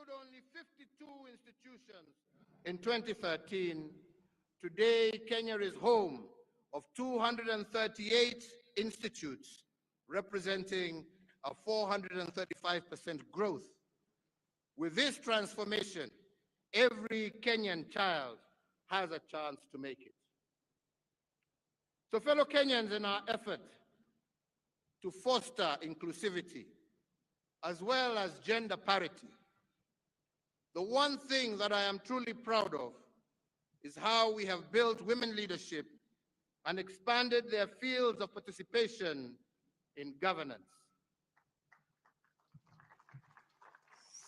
stood only 52 institutions in 2013, today Kenya is home of 238 institutes, representing a 435% growth. With this transformation, every Kenyan child has a chance to make it. So fellow Kenyans, in our effort to foster inclusivity as well as gender parity, the one thing that I am truly proud of is how we have built women leadership and expanded their fields of participation in governance.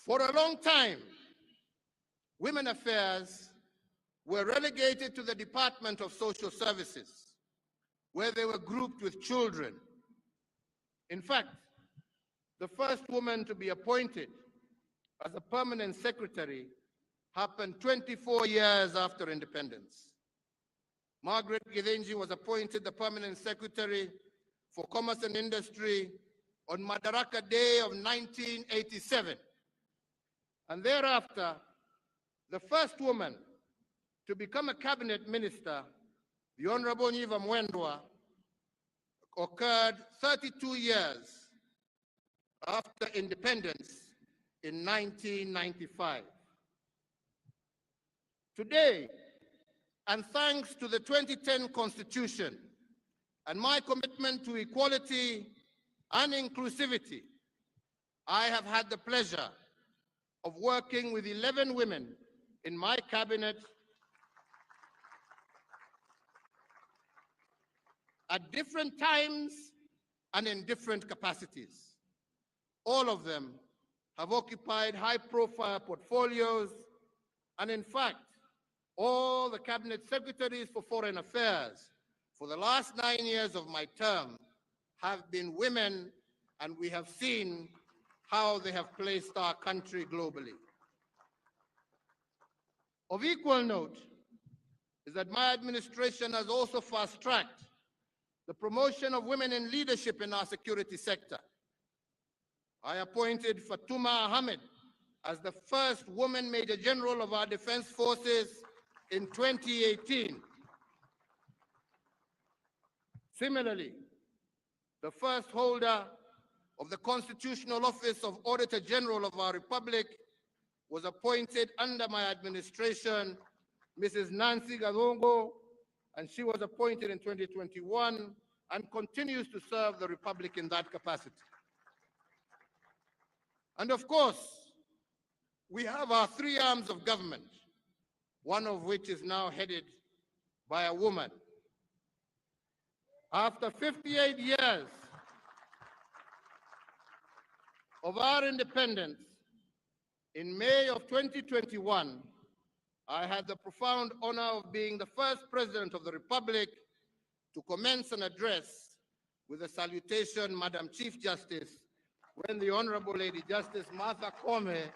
For a long time, women affairs were relegated to the Department of Social Services, where they were grouped with children. In fact, the first woman to be appointed as a permanent secretary happened 24 years after independence. Margaret Githinji was appointed the permanent secretary for Commerce and Industry on Madaraka Day of 1987. And thereafter, the first woman to become a cabinet minister, the Honorable Nyiva Mwendwa, occurred 32 years after independence in 1995. Today, and thanks to the 2010 Constitution and my commitment to equality and inclusivity, I have had the pleasure of working with 11 women in my cabinet at different times and in different capacities. All of them have occupied high-profile portfolios, and in fact, all the cabinet secretaries for foreign affairs for the last 9 years of my term have been women, and we have seen how they have placed our country globally. Of equal note is that my administration has also fast-tracked the promotion of women in leadership in our security sector. I appointed Fatuma Ahmed as the first woman Major General of our Defense Forces in 2018. Similarly, the first holder of the Constitutional Office of Auditor General of our Republic was appointed under my administration, Mrs. Nancy Gathungu, and she was appointed in 2021 and continues to serve the Republic in that capacity. And of course, we have our three arms of government, one of which is now headed by a woman. After 58 years of our independence, in May of 2021, I had the profound honor of being the first president of the Republic to commence an address with a salutation, Madam Chief Justice, when the Honorable Lady Justice Martha Koome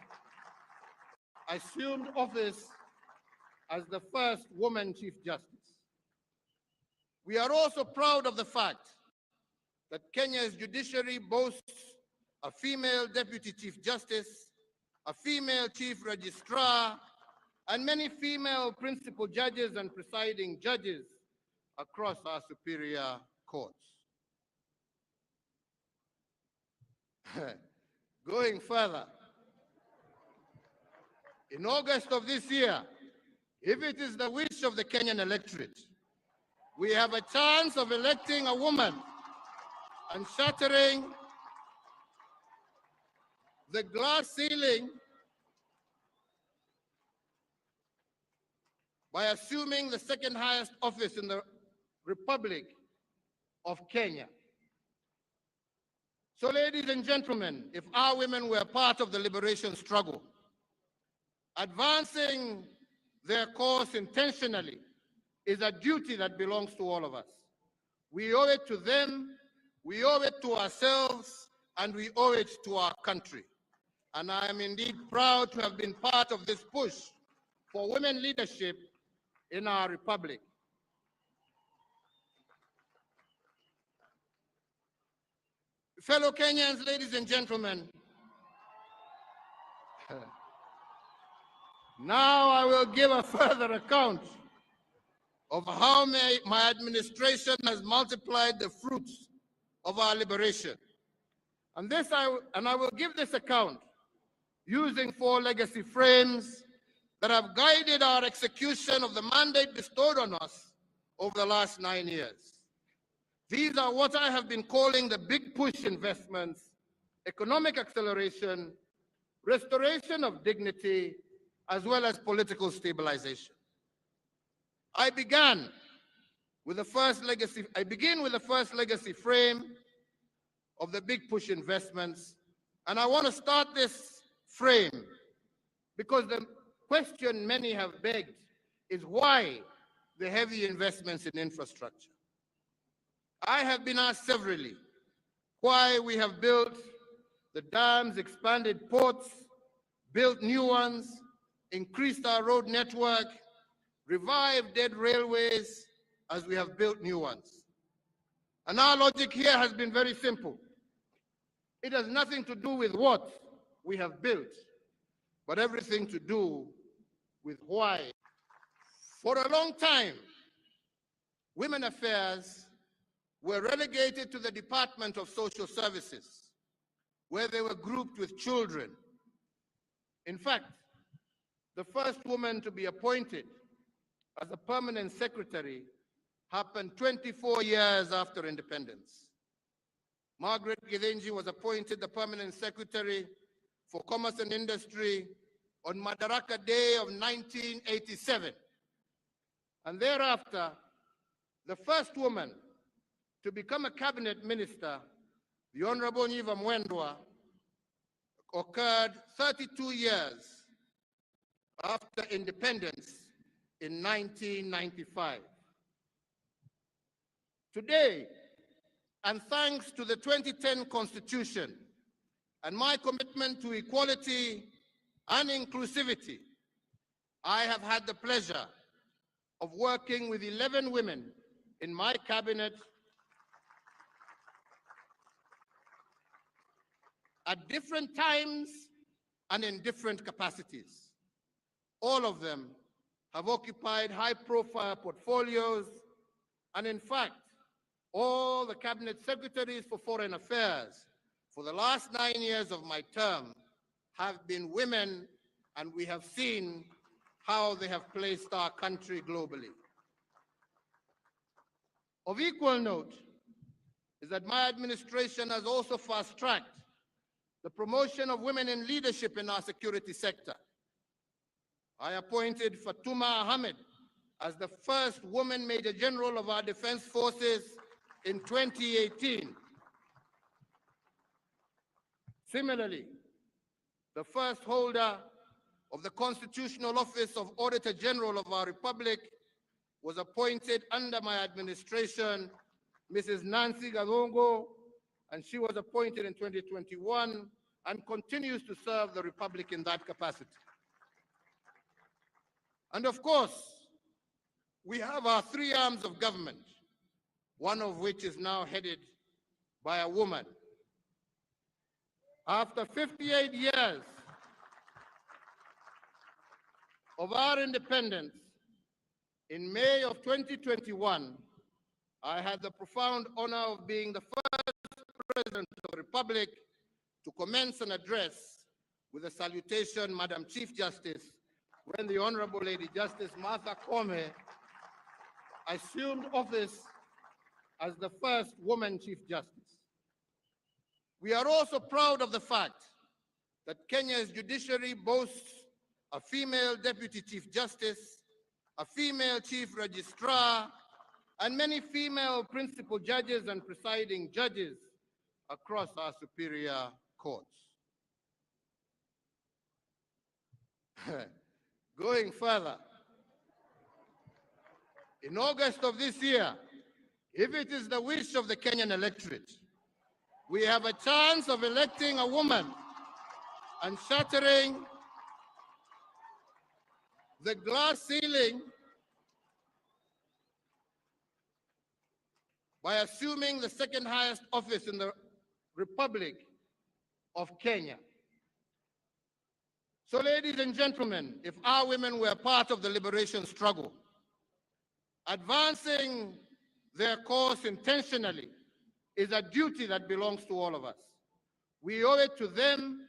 assumed office as the first woman Chief Justice. We are also proud of the fact that Kenya's judiciary boasts a female Deputy Chief Justice, a female Chief Registrar, and many female principal judges and presiding judges across our superior courts. Going further, in August of this year, if it is the wish of the Kenyan electorate, we have a chance of electing a woman and shattering the glass ceiling by assuming the second highest office in the Republic of Kenya. So, ladies and gentlemen, if our women were part of the liberation struggle, advancing their cause intentionally is a duty that belongs to all of us. We owe it to them, we owe it to ourselves, and we owe it to our country. And I am indeed proud to have been part of this push for women leadership in our republic. Fellow Kenyans, ladies and gentlemen, Now I will give a further account of how my administration has multiplied the fruits of our liberation. And I will give this account using four legacy frames that have guided our execution of the mandate bestowed on us over the last 9 years. These are what I have been calling the big push investments, economic acceleration, restoration of dignity, as well as political stabilization. I begin with the first legacy frame of the big push investments, and I want to start this frame because the question many have begged is why the heavy investments in infrastructure. I have been asked severally why we have built the dams, expanded ports, built new ones, increased our road network, revived dead railways as we have built new ones. And our logic here has been very simple. It has nothing to do with what we have built, but everything to do with why. For a long time, women affairs were relegated to the Department of Social Services, where they were grouped with children. In fact, the first woman to be appointed as a permanent secretary happened 24 years after independence. Margaret Githinji was appointed the permanent secretary for Commerce and Industry on Madaraka Day of 1987. And thereafter, the first woman to become a cabinet minister, the Honorable Nyiva Mwendwa, occurred 32 years after independence in 1995. Today, and thanks to the 2010 Constitution and my commitment to equality and inclusivity, I have had the pleasure of working with 11 women in my cabinet at different times and in different capacities. All of them have occupied high-profile portfolios, and in fact, all the cabinet secretaries for foreign affairs for the last 9 years of my term have been women, and we have seen how they have placed our country globally. Of equal note is that my administration has also fast-tracked the promotion of women in leadership in our security sector. I appointed Fatuma Ahmed as the first woman Major General of our Defense Forces in 2018. Similarly, the first holder of the constitutional office of Auditor General of our Republic was appointed under my administration, Mrs. Nancy Gathungu, and she was appointed in 2021 and continues to serve the Republic in that capacity. And of course, we have our three arms of government, one of which is now headed by a woman. After 58 years of our independence, in May of 2021, I had the profound honor of being the first President of the Republic to commence an address with a salutation, Madam Chief Justice, when the Honorable Lady Justice Martha Koome assumed office as the first woman Chief Justice. We are also proud of the fact that Kenya's judiciary boasts a female Deputy Chief Justice, a female Chief Registrar, and many female principal judges and presiding judges across our superior courts. Going further, in August of this year, if it is the wish of the Kenyan electorate, we have a chance of electing a woman and shattering the glass ceiling by assuming the second highest office in the Republic of Kenya. So, ladies and gentlemen, if our women were part of the liberation struggle, advancing their cause intentionally is a duty that belongs to all of us. We owe it to them,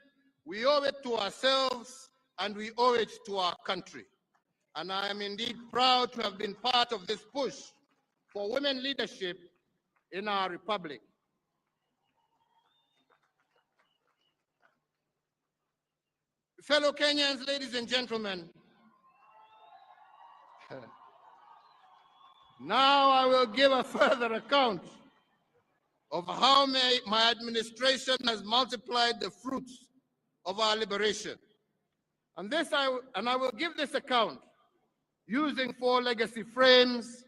we owe it to ourselves, and we owe it to our country. And I am indeed proud to have been part of this push for women leadership in our republic. Fellow Kenyans, ladies and gentlemen, now I will give a further account of how my administration has multiplied the fruits of our liberation. And I will give this account using four legacy frames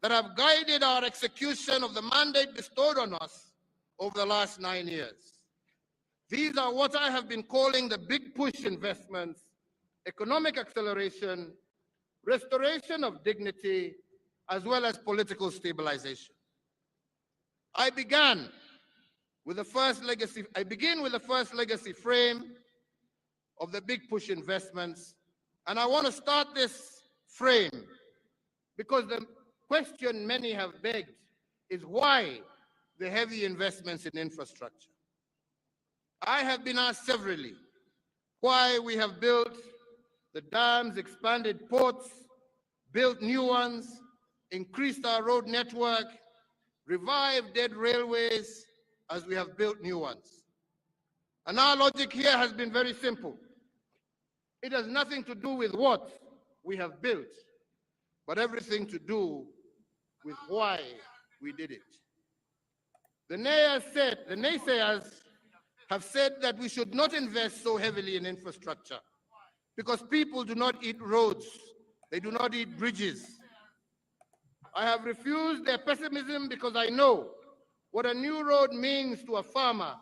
that have guided our execution of the mandate bestowed on us over the last 9 years. These are what I have been calling the big push investments: economic acceleration, restoration of dignity, as well as political stabilization. I began with the first legacy, I begin with the first legacy frame of the big push investments, and I want to start this frame because the question many have begged is why the heavy investments in infrastructure. I have been asked severally why we have built the dams, expanded ports, built new ones, increased our road network, revived dead railways as we have built new ones. And our logic here has been very simple. It has nothing to do with what we have built, but everything to do with why we did it. The naysayers have said that we should not invest so heavily in infrastructure because people do not eat roads, they do not eat bridges. I have refused their pessimism because I know what a new road means to a farmer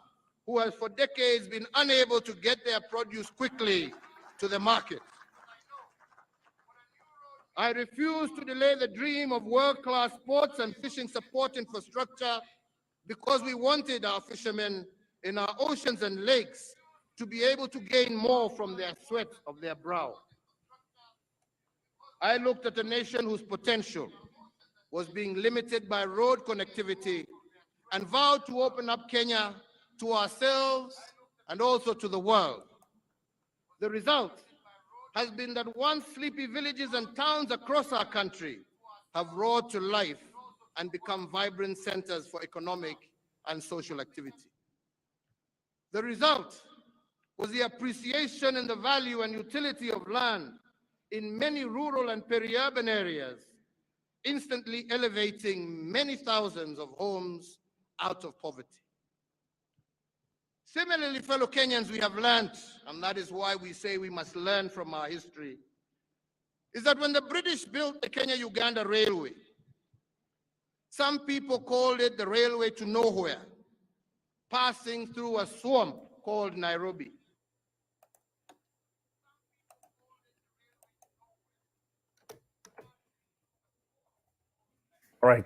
who has for decades been unable to get their produce quickly to the market. I refuse to delay the dream of world-class ports and fishing support infrastructure because we wanted our fishermen in our oceans and lakes to be able to gain more from their sweat of their brow. I looked at a nation whose potential was being limited by road connectivity and vowed to open up Kenya to ourselves and also to the world. The result has been that once sleepy villages and towns across our country have roared to life and become vibrant centers for economic and social activity. The result was the appreciation in the value and utility of land in many rural and peri-urban areas, instantly elevating many thousands of homes out of poverty. Similarly, fellow Kenyans, we have learned, and that is why we say we must learn from our history, is that when the British built the Kenya-Uganda Railway, some people called it the railway to nowhere, passing through a swamp called Nairobi. All right.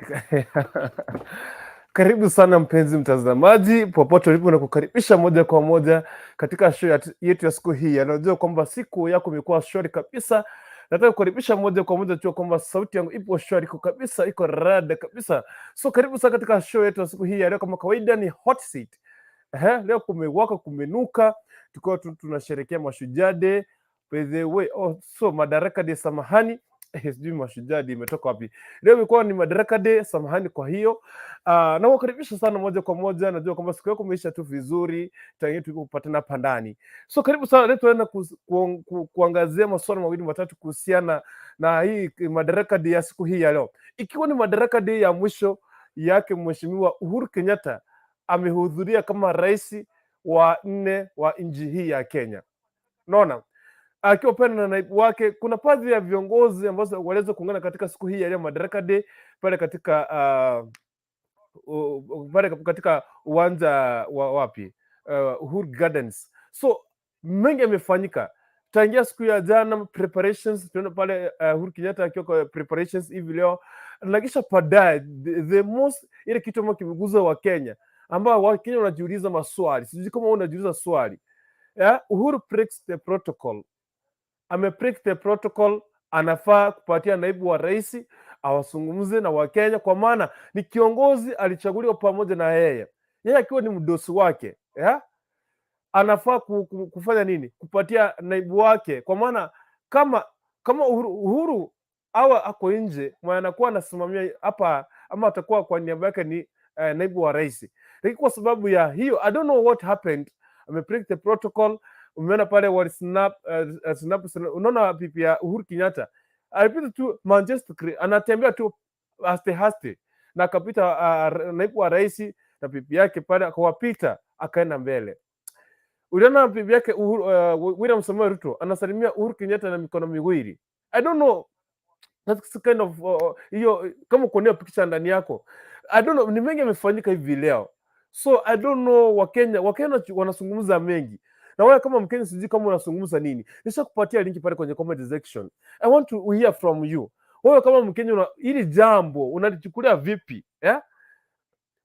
Karibu sana mpenzi mtazamaji, popote ulipo, nakukaribisha moja kwa moja katika show yetu ya siku hii. Anajua kwamba siku yako imekuwa shwari kabisa. Nataka kukaribisha moja kwa moja tu kwamba sauti yangu ipo shwari, iko kabisa, iko rada kabisa. So karibu sana katika show yetu ya siku hii ya leo. Kama kawaida ni hot seat. Ehe, leo kumewaka, kumenuka, tukiwa tunasherehekea Mashujaa Day. By the way, oh, so Madaraka Day, samahani. Sijui Mashujaa Day imetoka wapi. Leo imekuwa ni Madaraka Day, samahani kwa hiyo. Nawakaribisha sana moja kwa moja. Najua kwamba siku yako imeisha tu vizuri tangu tulipopatana hapa ndani. So karibu sana, leo tunaenda kuangazia masuala mawili matatu kuhusiana na hii Madaraka Day ya siku hii ya leo, ikiwa ni Madaraka Day ya mwisho yake Mheshimiwa Uhuru Kenyatta amehudhuria kama rais wa nne wa nchi hii ya Kenya. Unaona, akiwa pale na naibu wake, kuna baadhi ya viongozi ambao waliweza kuungana katika siku hii ya leo Madaraka Day pale katika pale katika uwanja wa wapi, Uhuru Gardens. So mengi yamefanyika tangia siku ya jana, preparations tunaona pale Uhuru Kenyatta akiwa kwa preparations hivi leo, na kisha baadaye the most ile kitu ambacho kimeguza Wakenya, ambao Wakenya wanajiuliza maswali, sijui kama wewe unajiuliza swali. Yeah, Uhuru breaks the protocol. Ame break the protocol, anafaa kupatia naibu wa rais awazungumze na Wakenya, kwa maana ni kiongozi alichaguliwa pamoja na yeye, yeye akiwa ni mdosi wake, yeah? Anafaa kufanya nini? Kupatia naibu wake, kwa maana kama Uhuru awa ako nje, mwenye anakuwa anasimamia hapa ama atakuwa kwa niaba yake ni naibu wa rais, lakini kwa sababu ya hiyo, I don't know what happened, ame break the protocol. Umeona pale wali snap, snap, unaona pipi ya Uhuru Kenyatta alipita tu Manchester, anatembea tu haste haste na akapita naibu wa rais na pipi yake pale akawapita akaenda mbele. Uliona bibi yake Uhuru, William Samoei Ruto anasalimia Uhuru Kenyatta na mikono miwili. I don't know, that's kind of hiyo kama uko nayo picture ndani yako. I don't know, ni mengi yamefanyika hivi leo. So I don't know, Wakenya wanazungumza mengi. Na wewe kama Mkenya sijui kama unazungumza nini. Nishakupatia link pale kwenye comment section. I want to hear from you. Wewe kama Mkenya hili jambo unalichukulia vipi? Yeah?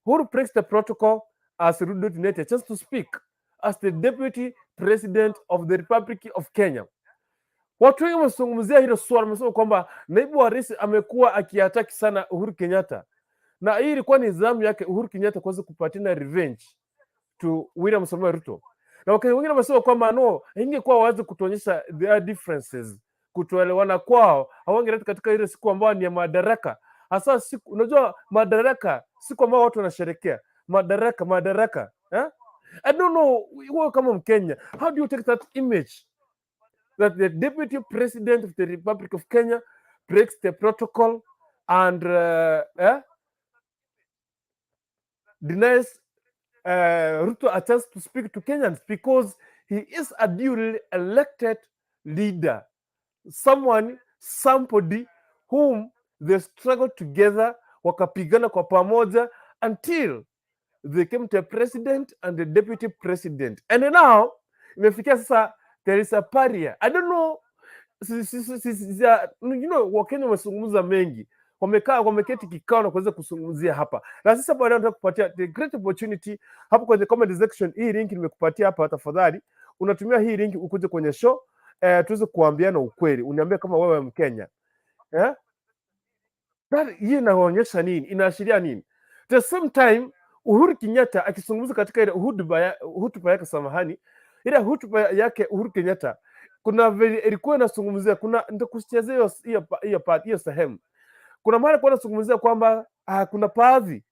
Uhuru breaks the protocol as Ruto denied a chance to speak as the deputy president of the Republic of Kenya. Watu wengi wamezungumzia hilo swala, wamesema kwamba naibu wa rais amekuwa akiattack sana Uhuru Kenyatta, na hii ilikuwa ni zamu yake Uhuru Kenyatta kuweza kupatiana revenge to William Samoei Ruto. Na Wakenya wengine wamesema kwamba no, ingekuwa wazi kutuonyesha their differences, kutoelewana kwao, hawangeleta katika ile siku ambayo ni ya madaraka, hasa siku, unajua madaraka, siku ambayo watu wanasherekea madaraka, madaraka, eh? I don't know, wewe kama Mkenya, how do you take that image that the deputy president of the Republic of Kenya breaks the protocol and denies Ruto a chance to speak to Kenyans because he is a duly elected leader, someone, somebody whom they struggled together, wakapigana kwa pamoja until they came to a president and the deputy president. And now imefikia sasa there is a barrier. I don't know, Wakenya wamezungumza mengi, wamekaa wameketi kikao na kuweza kuzungumzia hapa, na sasa baadaye nataka kupatia the great opportunity hapo kwenye comment section. Hii link nimekupatia hapa, tafadhali unatumia hii link ukuje kwenye show tuweze kuambiana ukweli, uniambie kama wewe Mkenya, eh? Hii inaonyesha nini? Inaashiria nini? The same time Uhuru Kenyatta akizungumza katika ile hotuba yake, samahani, ile hotuba yake Uhuru Kenyatta kuna vile ilikuwa inazungumzia, kuna nitakuchezea hiyo part, hiyo sehemu. Kuna mahali alikuwa anazungumzia kwamba kuna baadhi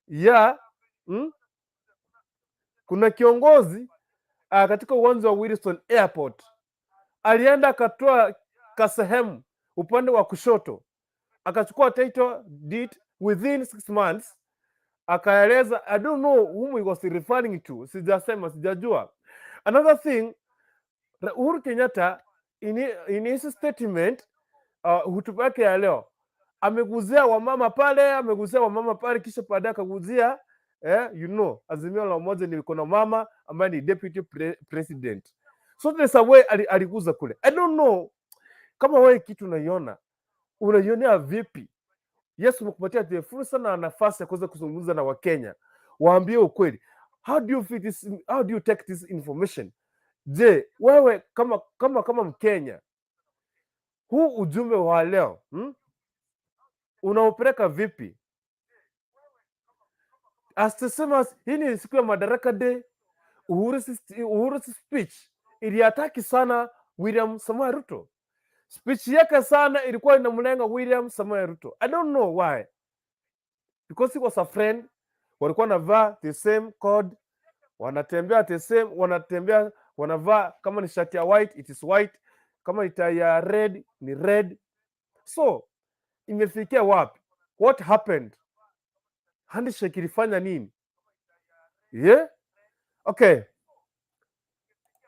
ya kuna kiongozi katika uwanja wa Wilson Airport alienda akatoa kasehemu upande wa kushoto akachukua title deed within 6 months, akaeleza. I don't know whom he was referring to, sijasema, sijajua. Another thing, Uhuru Kenyatta in his statement, hotuba yake ya leo ameguzia wamama pale, ameguzia wamama pale, kisha baadaye akaguzia Azimio la Umoja ni kuna mama ambaye ni deputy president. So there's a way aliguza kule. I don't know kama wewe kitu unaiona unaionea vipi? Yesu amekupatia the fursa na nafasi ya kuweza kuzungumza na Wakenya, waambie ukweli. How do you feel this, how do you take this information? Je, wewe kama Mkenya, huu ujumbe wa leo Unaupeleka vipi? As the same as hii ni siku ya Madaraka Day, Uhuru speech iliattack sana William Samoei Ruto. Speech yake sana ilikuwa inamlenga William Samoei Ruto. I don't know why. Because he was a friend, walikuwa wanavaa the same code, wanatembea the same, wanatembea wanavaa kama ni shati ya white, it is white, kama ni tai ya red ni red. So imefikia wapi? What happened? Handshake ilifanya nini? Yeah? Okay.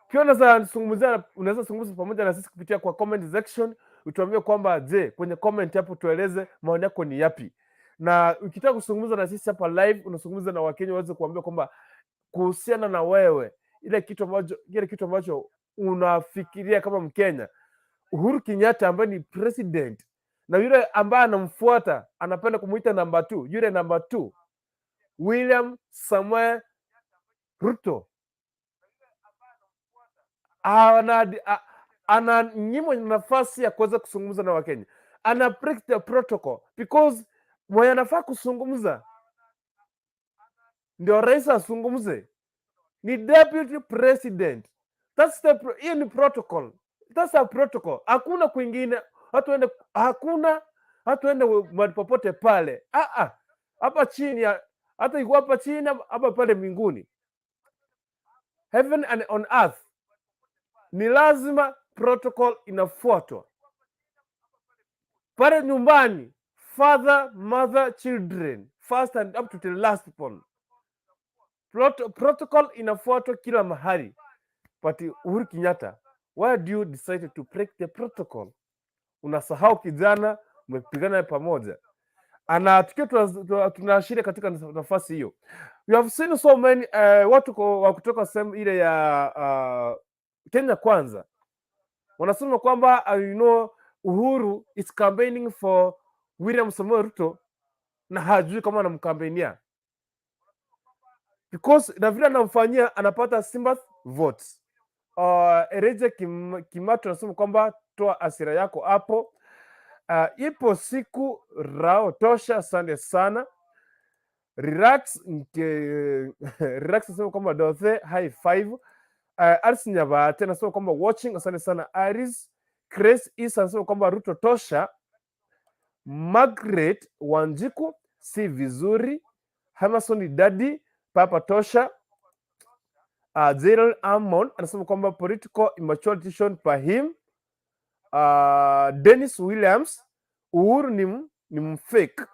Pia unaweza zungumzia, unaweza zungumza pamoja na sisi kupitia kwa comment section, utuambie kwamba je, kwenye comment hapo tueleze maoni yako ni yapi, na ukitaka kuzungumza na sisi hapa live, unazungumza na Wakenya waweze kuambia kwamba kuhusiana na wewe, ile kitu ambacho unafikiria kama Mkenya, Uhuru Kenyatta ambaye ni president na yule ambaye anamfuata anapenda kumuita number two, yule number two William Samoei Ruto. Ananyimwa nafasi ya kuweza kuzungumza na Wakenya, ana break the protocol because mwenye anafaa kuzungumza ndio rais azungumze ni deputy president. Hiyo ni protocol. That's a protocol. Hakuna kwingine, hatuende, hakuna hatuende mahali popote pale. Ah, ah. Hapa chini hata iko hapa chini hapa pale mbinguni, heaven and on earth, ni lazima protocol inafuatwa pale nyumbani, father, mother, children first and up to the last born. Protocol inafuatwa kila mahali. But Uhuru Kenyatta, why do you decide to break the protocol? Unasahau kijana umepigana pamoja ana tukiwa tunaashiria katika nafasi hiyo. We have seen so many watu wa kutoka sehemu ile ya Kenya Kwanza wanasema kwamba Uhuru is campaigning for William Samoei Ruto na hajui kama anamkampenia because na vile anamfanyia anapata sympathy votes. Ereje Kimato anasema kwamba toa hasira yako hapo. Ipo siku rao tosha. Asante sana. Relax nke relax anasema kwamba Dothe high five. Aris Nyabate anasema kwamba watching. Asante sana Aris. Chris Isa anasema kwamba Ruto tosha. Margaret Wanjiku si vizuri. Hamason Dadi papa tosha. Gerald Amon anasema kwamba political immaturity shown by him. Dennis Williams, Uhuru ni mfake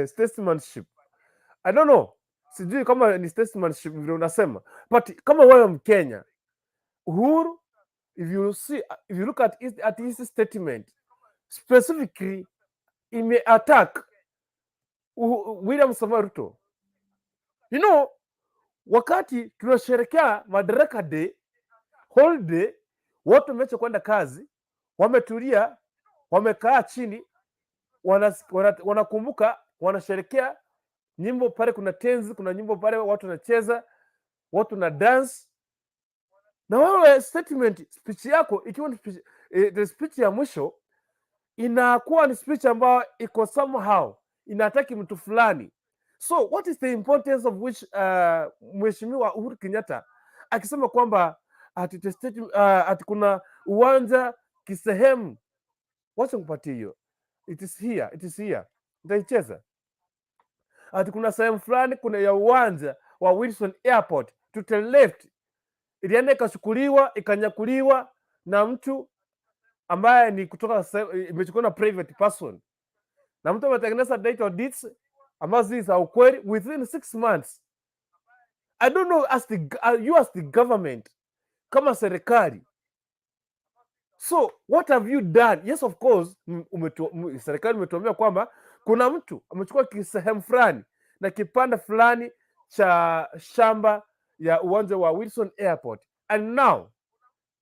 statesmanship. I don't know, sijui kama ni statesmanship vile unasema, but kama wewe Mkenya, Uhuru, if you see, if you look at his statement specifically, ime attack William Samoei Ruto. Wakati tunasherekea Madaraka Day holiday, watu wameacha kwenda kazi, wametulia, wamekaa chini, wanakumbuka, wanasherekea nyimbo pale, kuna tenzi, kuna nyimbo pale, watu wanacheza, watu na dance. Na wewe statement, speech yako ikiwa ni speech, the speech ya mwisho inakuwa ni speech ambayo iko somehow inaattack mtu fulani. So what is the importance of which Mheshimiwa Uhuru Kenyatta akisema kwamba ati the state, ati kuna uwanja kisehemu, wacha nikupatie hiyo, it is here, it is here, nitaicheza. Ati kuna sehemu fulani kuna ya uwanja wa Wilson Airport to the left ilienda ikachukuliwa ikanyakuliwa na mtu ambaye ni kutoka imechukuliwa na private person na mtu ametengeneza title deeds ambazo zi za ukweli within 6 months. I don't know you as the government, kama serikali, so what have you done? Yes, of course, serikali imetuambia kwamba kuna mtu amechukua kisehemu fulani na kipande fulani cha shamba ya uwanja wa Wilson Airport. And now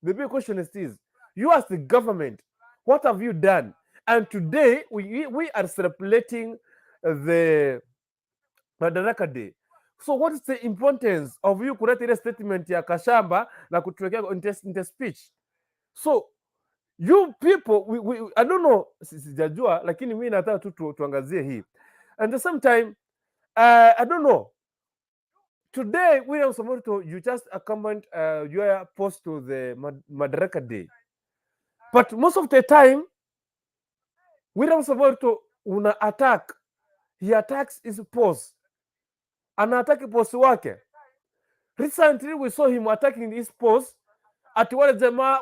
the big question is this: you as the government, what have you done? And today we are celebrating the Madaraka Day. So what is the importance of you kuleta ile statement ya kashamba na kutuwekea in the speech? So you people, I don't know, sijajua, lakini mi nataka tu tuangazie hii. And the same time, I don't know, today William Samoei Ruto, you just accompanied your post to the Madaraka Day, but most of the time William Samoei Ruto una attack, he attacks his boss, ana attack boss wake. Recently we saw him attacking his boss ati wale jamaa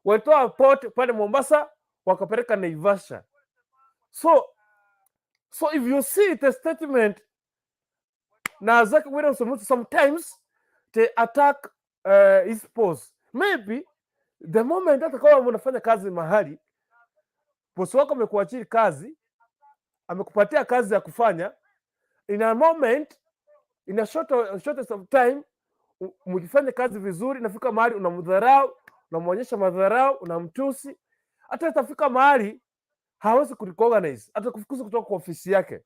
walitoa port pale Mombasa wakapeleka Naivasha. So if you see the statement na zake William Samoei Ruto, sometimes they attack his boss. Maybe the moment hata kama unafanya kazi mahali, boss wako amekuajiri kazi, amekupatia kazi ya kufanya, in a moment, in a shortest of time, mkifanya kazi vizuri, nafika mahali unamdharau, unamwonyesha madharau, unamtusi, hata itafika mahali hawezi kurecognize, hata kufukuza kutoka kwa ofisi yake.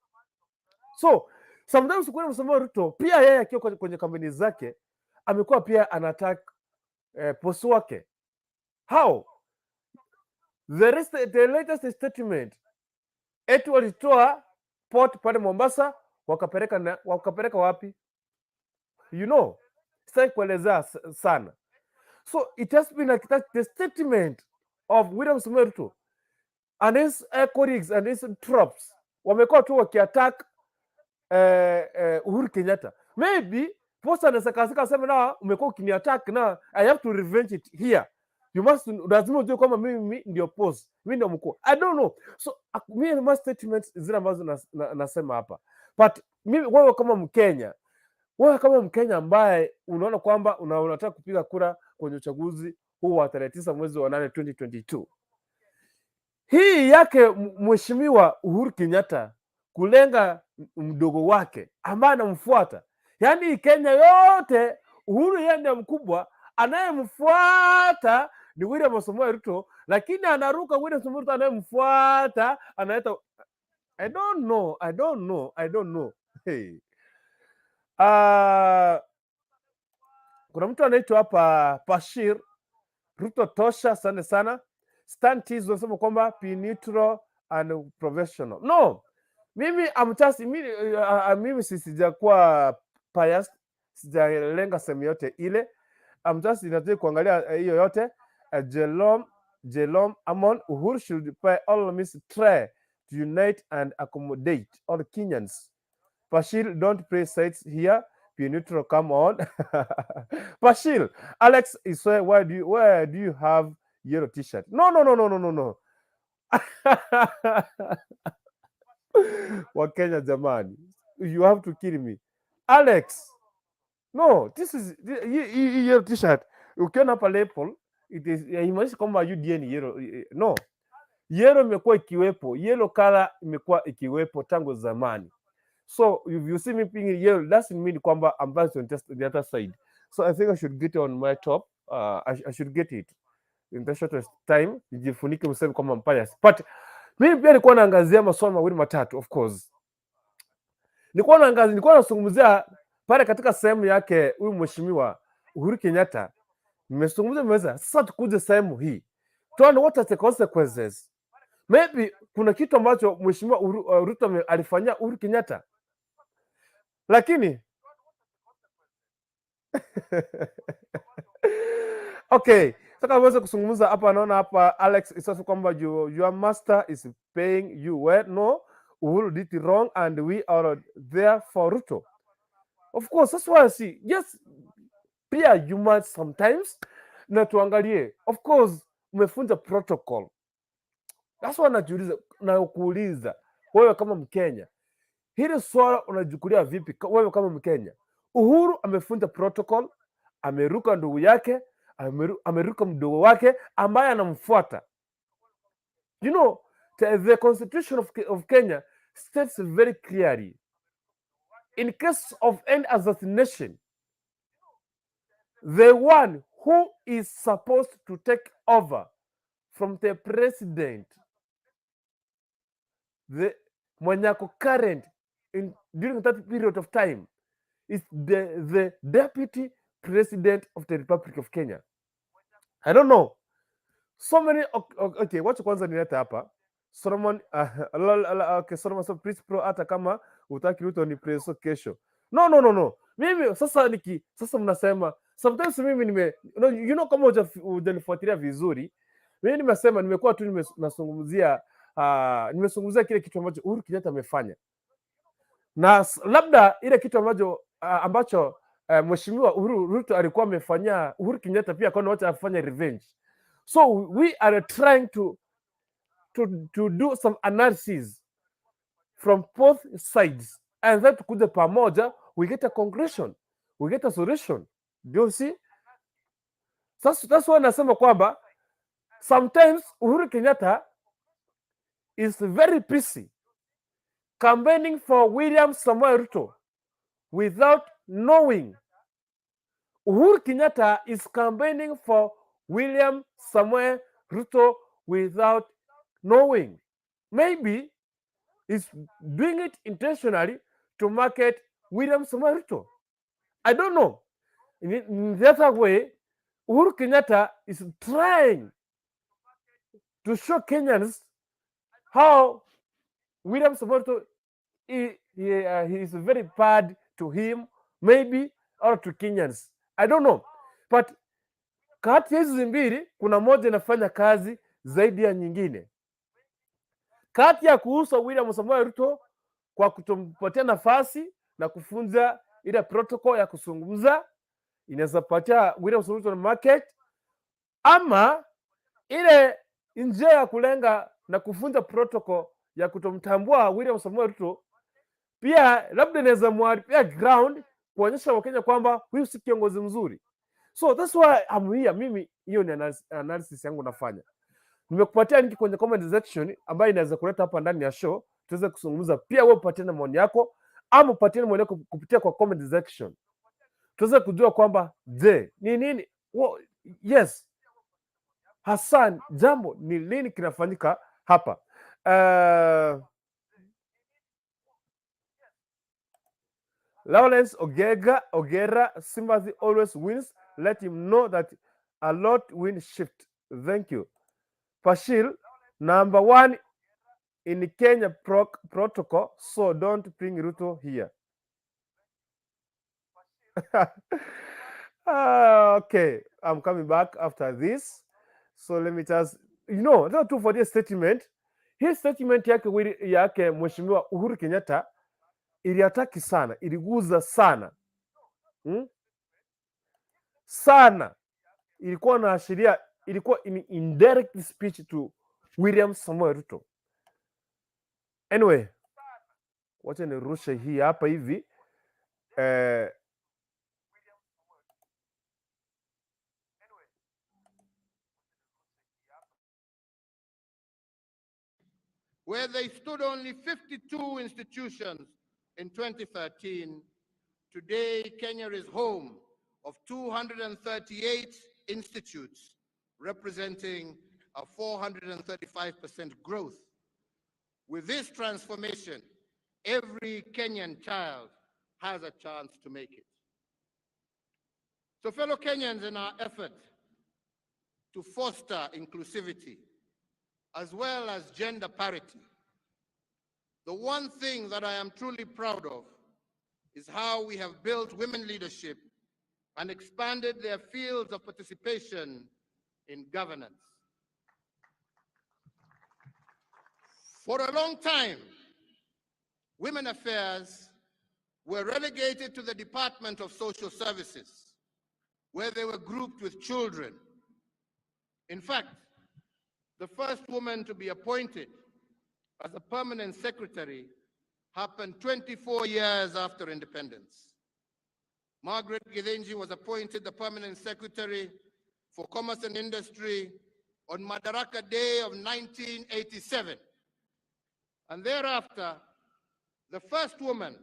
So Sometimes William Samoei Ruto pia yeye akiwa kwenye kampeni zake amekuwa pia anaattack boss wake. How? The latest statement, eti walitoa port pale Mombasa wakapeleka wapi? Sitaki kuelezea sana. So it has been like that, the statement of William Samoei Ruto and his colleagues and his troops wamekuwa tu wakiattack Uhuru Kenyatta. Maybe boss anaweza kasika aseme, na umekuwa ukiniattack na I have to revenge it here. You must, lazima ujue kwamba mimi ndio boss, mimi ndio mkuu. I don't know. So mimi my statements zile ambazo nasema hapa. But mimi, wewe kama Mkenya ambaye unaona kwamba unataka kupiga kura kwenye uchaguzi huu wa tarehe 9 mwezi wa 8 2022, hii yake Mheshimiwa Uhuru Kenyatta kulenga mdogo wake ambaye anamfuata, yaani Kenya yote Uhuru yeye ndiye mkubwa, anayemfuata ni William Samoei Ruto, lakini anaruka William Samoei Ruto, anayemfuata anaita, I don't know, I don't know, I don't know. Hey. Kuna mtu anaitwa hapa Bashir Ruto tosha, asante sana. Stantis wanasema kwamba be neutral and professional. No, mimi I'm just mimi sijakuwa biased, sijalenga sehemu yote ile. I'm just inataka kuangalia hiyo yote. Jelom Amon, Uhuru should by all means try to unite and accommodate all Kenyans. Bashir, don't play sides here. Be neutral. Come on. Bashir, Alex is where do you have yellow t-shirt? No, no, no, no, no, no, no. Wakenya jamani, you have to kill me. Alex, no, this is hii yellow t-shirt. Ukiona hapa label, it is haimaanishi kwamba UDA ni yellow. No, yellow imekuwa ikiwepo, yellow color imekuwa ikiwepo tangu zamani. So if you see me being yellow, doesn't mean kwamba I'm biased on just the other side. So I think I should get on my top. I should get it in the shortest time, nijifunike mseme kwamba I'm biased. But mimi pia nilikuwa naangazia masuala mawili matatu, of course. Nilikuwa nazungumzia pale katika sehemu yake huyu Mheshimiwa Uhuru Kenyatta. Nimezungumza, nimeweza. Sasa tukuje sehemu hii. Tuone what are the consequences. Maybe kuna kitu ambacho Mheshimiwa Ruto alifanyia Uhuru Kenyatta. Lakini okay, sasa uweze kuzungumza hapa, naona hapa Alex Isasu kwamba your master is paying you well. No, Uhuru did it wrong and we are there for Ruto. Of course, that's why I see. Yes, pia you must sometimes na tuangalie. Of course, umefunza protocol. That's why najiuliza na kuuliza wewe kama Mkenya, hili swala unachukulia vipi wewe kama Mkenya? Uhuru amefunza protocol, ameruka ndugu yake, ameruka mdogo wake ambaye anamfuata. The constitution of Kenya states very clearly, in case of any assassination, the one who is supposed to take over from the president, the mwenye ako current during that period of time is the deputy president of the Republic of Kenya. I don't know. So many, okay, wacha kwanza nilete hapa. Solomon, okay, Solomon, so please pro, hata kama utaki Ruto ni preso kesho. No, no, no, no. Mimi sasa niki sasa mnasema sometimes mimi nime no, kama hujanifuatilia vizuri, mimi nimesema nimekuwa tu nazungumzia nimezungumzia kile kitu ambacho Uhuru Kenyatta amefanya na labda ile kitu ambacho Mheshimiwa Uhuru Ruto alikuwa amefanyia Uhuru Kenyatta pia akaona wacha afanye revenge. So we are trying to do some analysis from both sides and then tukuja pamoja, we get a conclusion, we get a solution. Do you see? That's why nasema kwamba sometimes Uhuru Kenyatta is very busy campaigning for William Samoei Ruto without knowing Uhuru Kenyatta is campaigning for William Samoei Ruto without knowing. Maybe he's doing it intentionally to to market William Samoei Ruto. I don't know. In the other way, Uhuru Kenyatta is trying to show Kenyans how William Samoei Ruto he is very bad to him, maybe, or to Kenyans. I don't know. But kati ya hizi mbili kuna moja inafanya kazi zaidi ya nyingine. Kati ya kuuza William Samoei Ruto kwa kutompatia nafasi na kuvunja ile protocol ya kuzungumza, inaweza patia William Samoei Ruto market, ama ile njia ya kulenga na kuvunja protocol ya kutomtambua William Samoei Ruto pia labda inaweza mharibia ground kuonyesha Wakenya kwamba huyu si kiongozi mzuri. So that's why I'm here. Mimi hiyo ni analysis yangu nafanya. Nimekupatia link kwenye comment section ambayo inaweza kuleta hapa ndani ya show tuweze kuzungumza. Pia wewe upatie na maoni yako ama upatie maoni yako kupitia kwa comment section, tuweze kujua kwamba je, ni nini yes Hassan, jambo ni nini kinafanyika hapa? Lawrence Ogega Ogera, sympathy always wins. Let him know that a lot win shift. Thank you. Pashil, number one in Kenya protocol, so don't bring Ruto here. Okay, I'm coming back after this. So let me just, that 248 statement. Hii statement yake Mheshimiwa Uhuru Kenyatta iliattack sana, iliguza sana. Sana. Ilikuwa naashiria, ilikuwa in indirect speech to William Samoei Ruto. Anyway, wacha nirushe hii hapa hivi. Where they stood only 52 institutions in 2013, today Kenya is home of 238 institutes, representing a 435% growth. With this transformation, every Kenyan child has a chance to make it. So fellow Kenyans, in our effort to foster inclusivity, as well as gender parity, the one thing that I am truly proud of is how we have built women leadership and expanded their fields of participation in governance. For a long time, women affairs were relegated to the Department of Social Services, where they were grouped with children. In fact, the first woman to be appointed as a permanent secretary happened 24 years after independence. Margaret Githinji was appointed the permanent secretary for Commerce and Industry on Madaraka Day of 1987. And thereafter, the first woman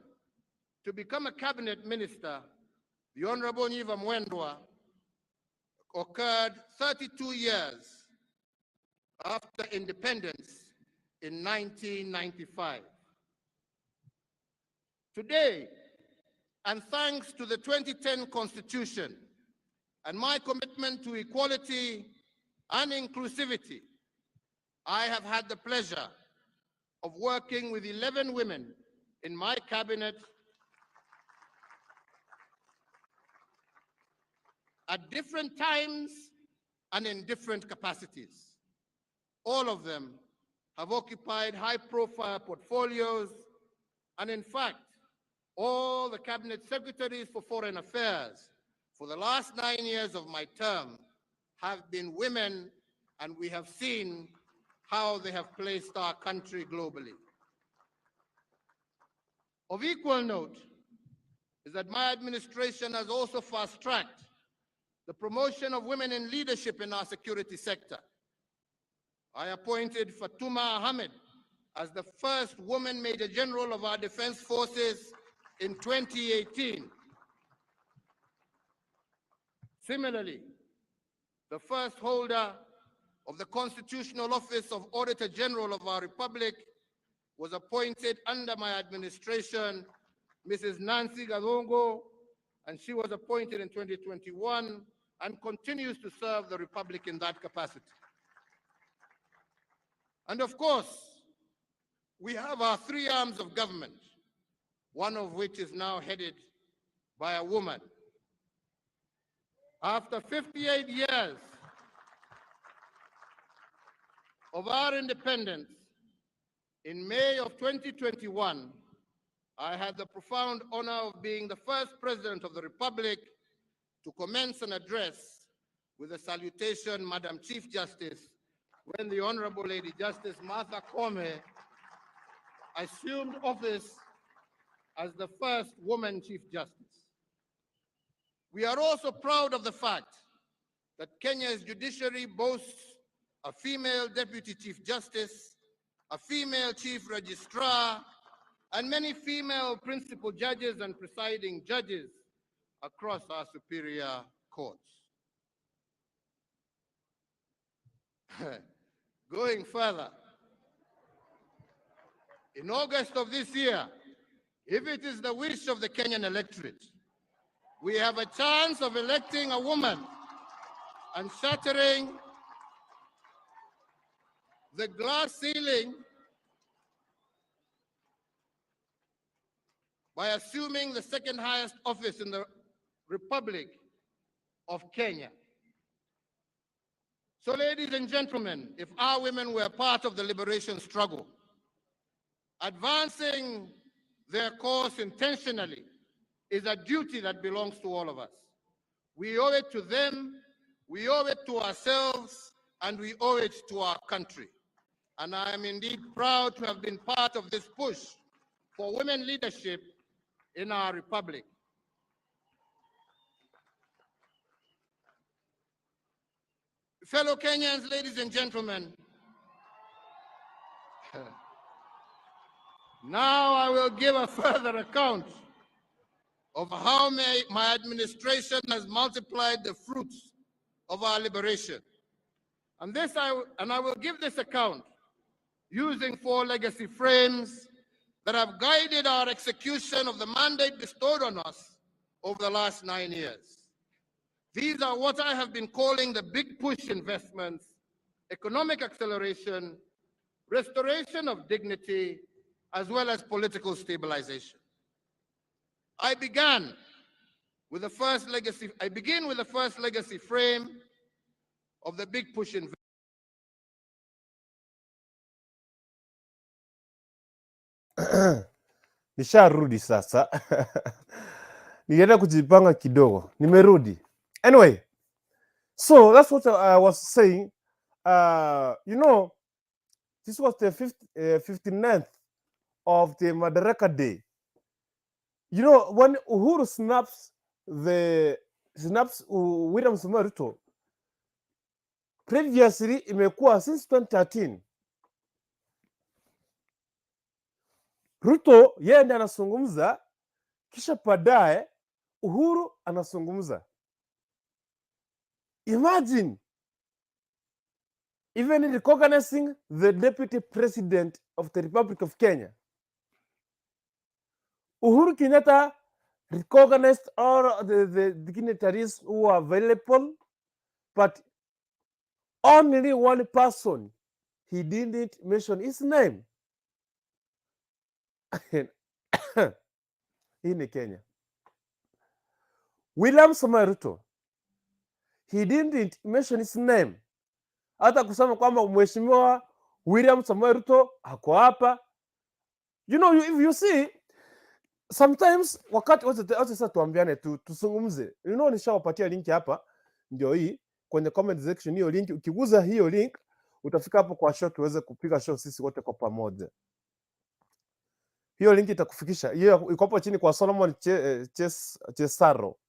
to become a cabinet minister, the Honorable Nyiva Mwendwa, occurred 32 years after independence in 1995. Today, and thanks to the 2010 Constitution and my commitment to equality and inclusivity, I have had the pleasure of working with 11 women in my cabinet at different times and in different capacities. All of them have occupied high-profile portfolios, and in fact, all the cabinet secretaries for foreign affairs for the last 9 years of my term have been women, and we have seen how they have placed our country globally. Of equal note is that my administration has also fast-tracked the promotion of women in leadership in our security sector. I appointed Fatuma Ahmed as the first woman Major General of our Defense Forces in 2018. Similarly, the first holder of the Constitutional Office of Auditor General of our Republic was appointed under my administration Mrs. Nancy Gathungu, and she was appointed in 2021 and continues to serve the Republic in that capacity. And of course, we have our three arms of government, one of which is now headed by a woman. After 58 years of our independence, in May of 2021, I had the profound honor of being the first president of the Republic to commence an address with a salutation, "Madam Chief Justice," when the Honorable Lady Justice Martha Koome assumed office as the first woman Chief Justice. We are also proud of the fact that Kenya's judiciary boasts a female Deputy Chief Justice, a female Chief Registrar, and many female principal judges and presiding judges across our superior courts. Going further, in August of this year, if it is the wish of the Kenyan electorate, we have a chance of electing a woman and shattering the glass ceiling by assuming the second highest office in the Republic of Kenya. So, ladies and gentlemen, if our women were part of the liberation struggle, advancing their cause intentionally is a duty that belongs to all of us. We owe it to them, we owe it to ourselves, and we owe it to our country. And I am indeed proud to have been part of this push for women leadership in our republic. Fellow Kenyans, ladies and gentlemen, now I will give a further account of how my administration has multiplied the fruits of our liberation. And I will give this account using four legacy frames that have guided our execution of the mandate bestowed on us over the last 9 years. These are what I have been calling the big push investments: economic acceleration, restoration of dignity, as well as political stabilization. I begin with the first legacy frame of the big push investment. Nisharudi sasa. Nilienda kujipanga kidogo. Nimerudi. Anyway, so that's what I was saying. This was the 59th of the Madaraka Day. When Uhuru snaps William Samoei Ruto, previously imekuwa since 2013. Ruto yeye ndiye anazungumza, kisha baadaye Uhuru anazungumza. Imagine even recognizing the deputy president of the Republic of Kenya. Uhuru Kenyatta recognized all the dignitaries who were available, but only one person he didn't mention his name. Hii ni Kenya. William Samoei Ruto, he didn't mention his name, hata kusema kwamba Mheshimiwa William Samoei Ruto ako hapa. If you see sometimes wakati, wacha sasa tuambiane tu, tuzungumze. Nishawapatia link hapa, ndio hii kwenye comment section. Hiyo link, ukiguza hiyo link utafika hapo kwa show, tuweze kupiga show sisi wote kwa pamoja. Hiyo link itakufikisha, hiyo iko hapo chini kwa Solomon Chesaro.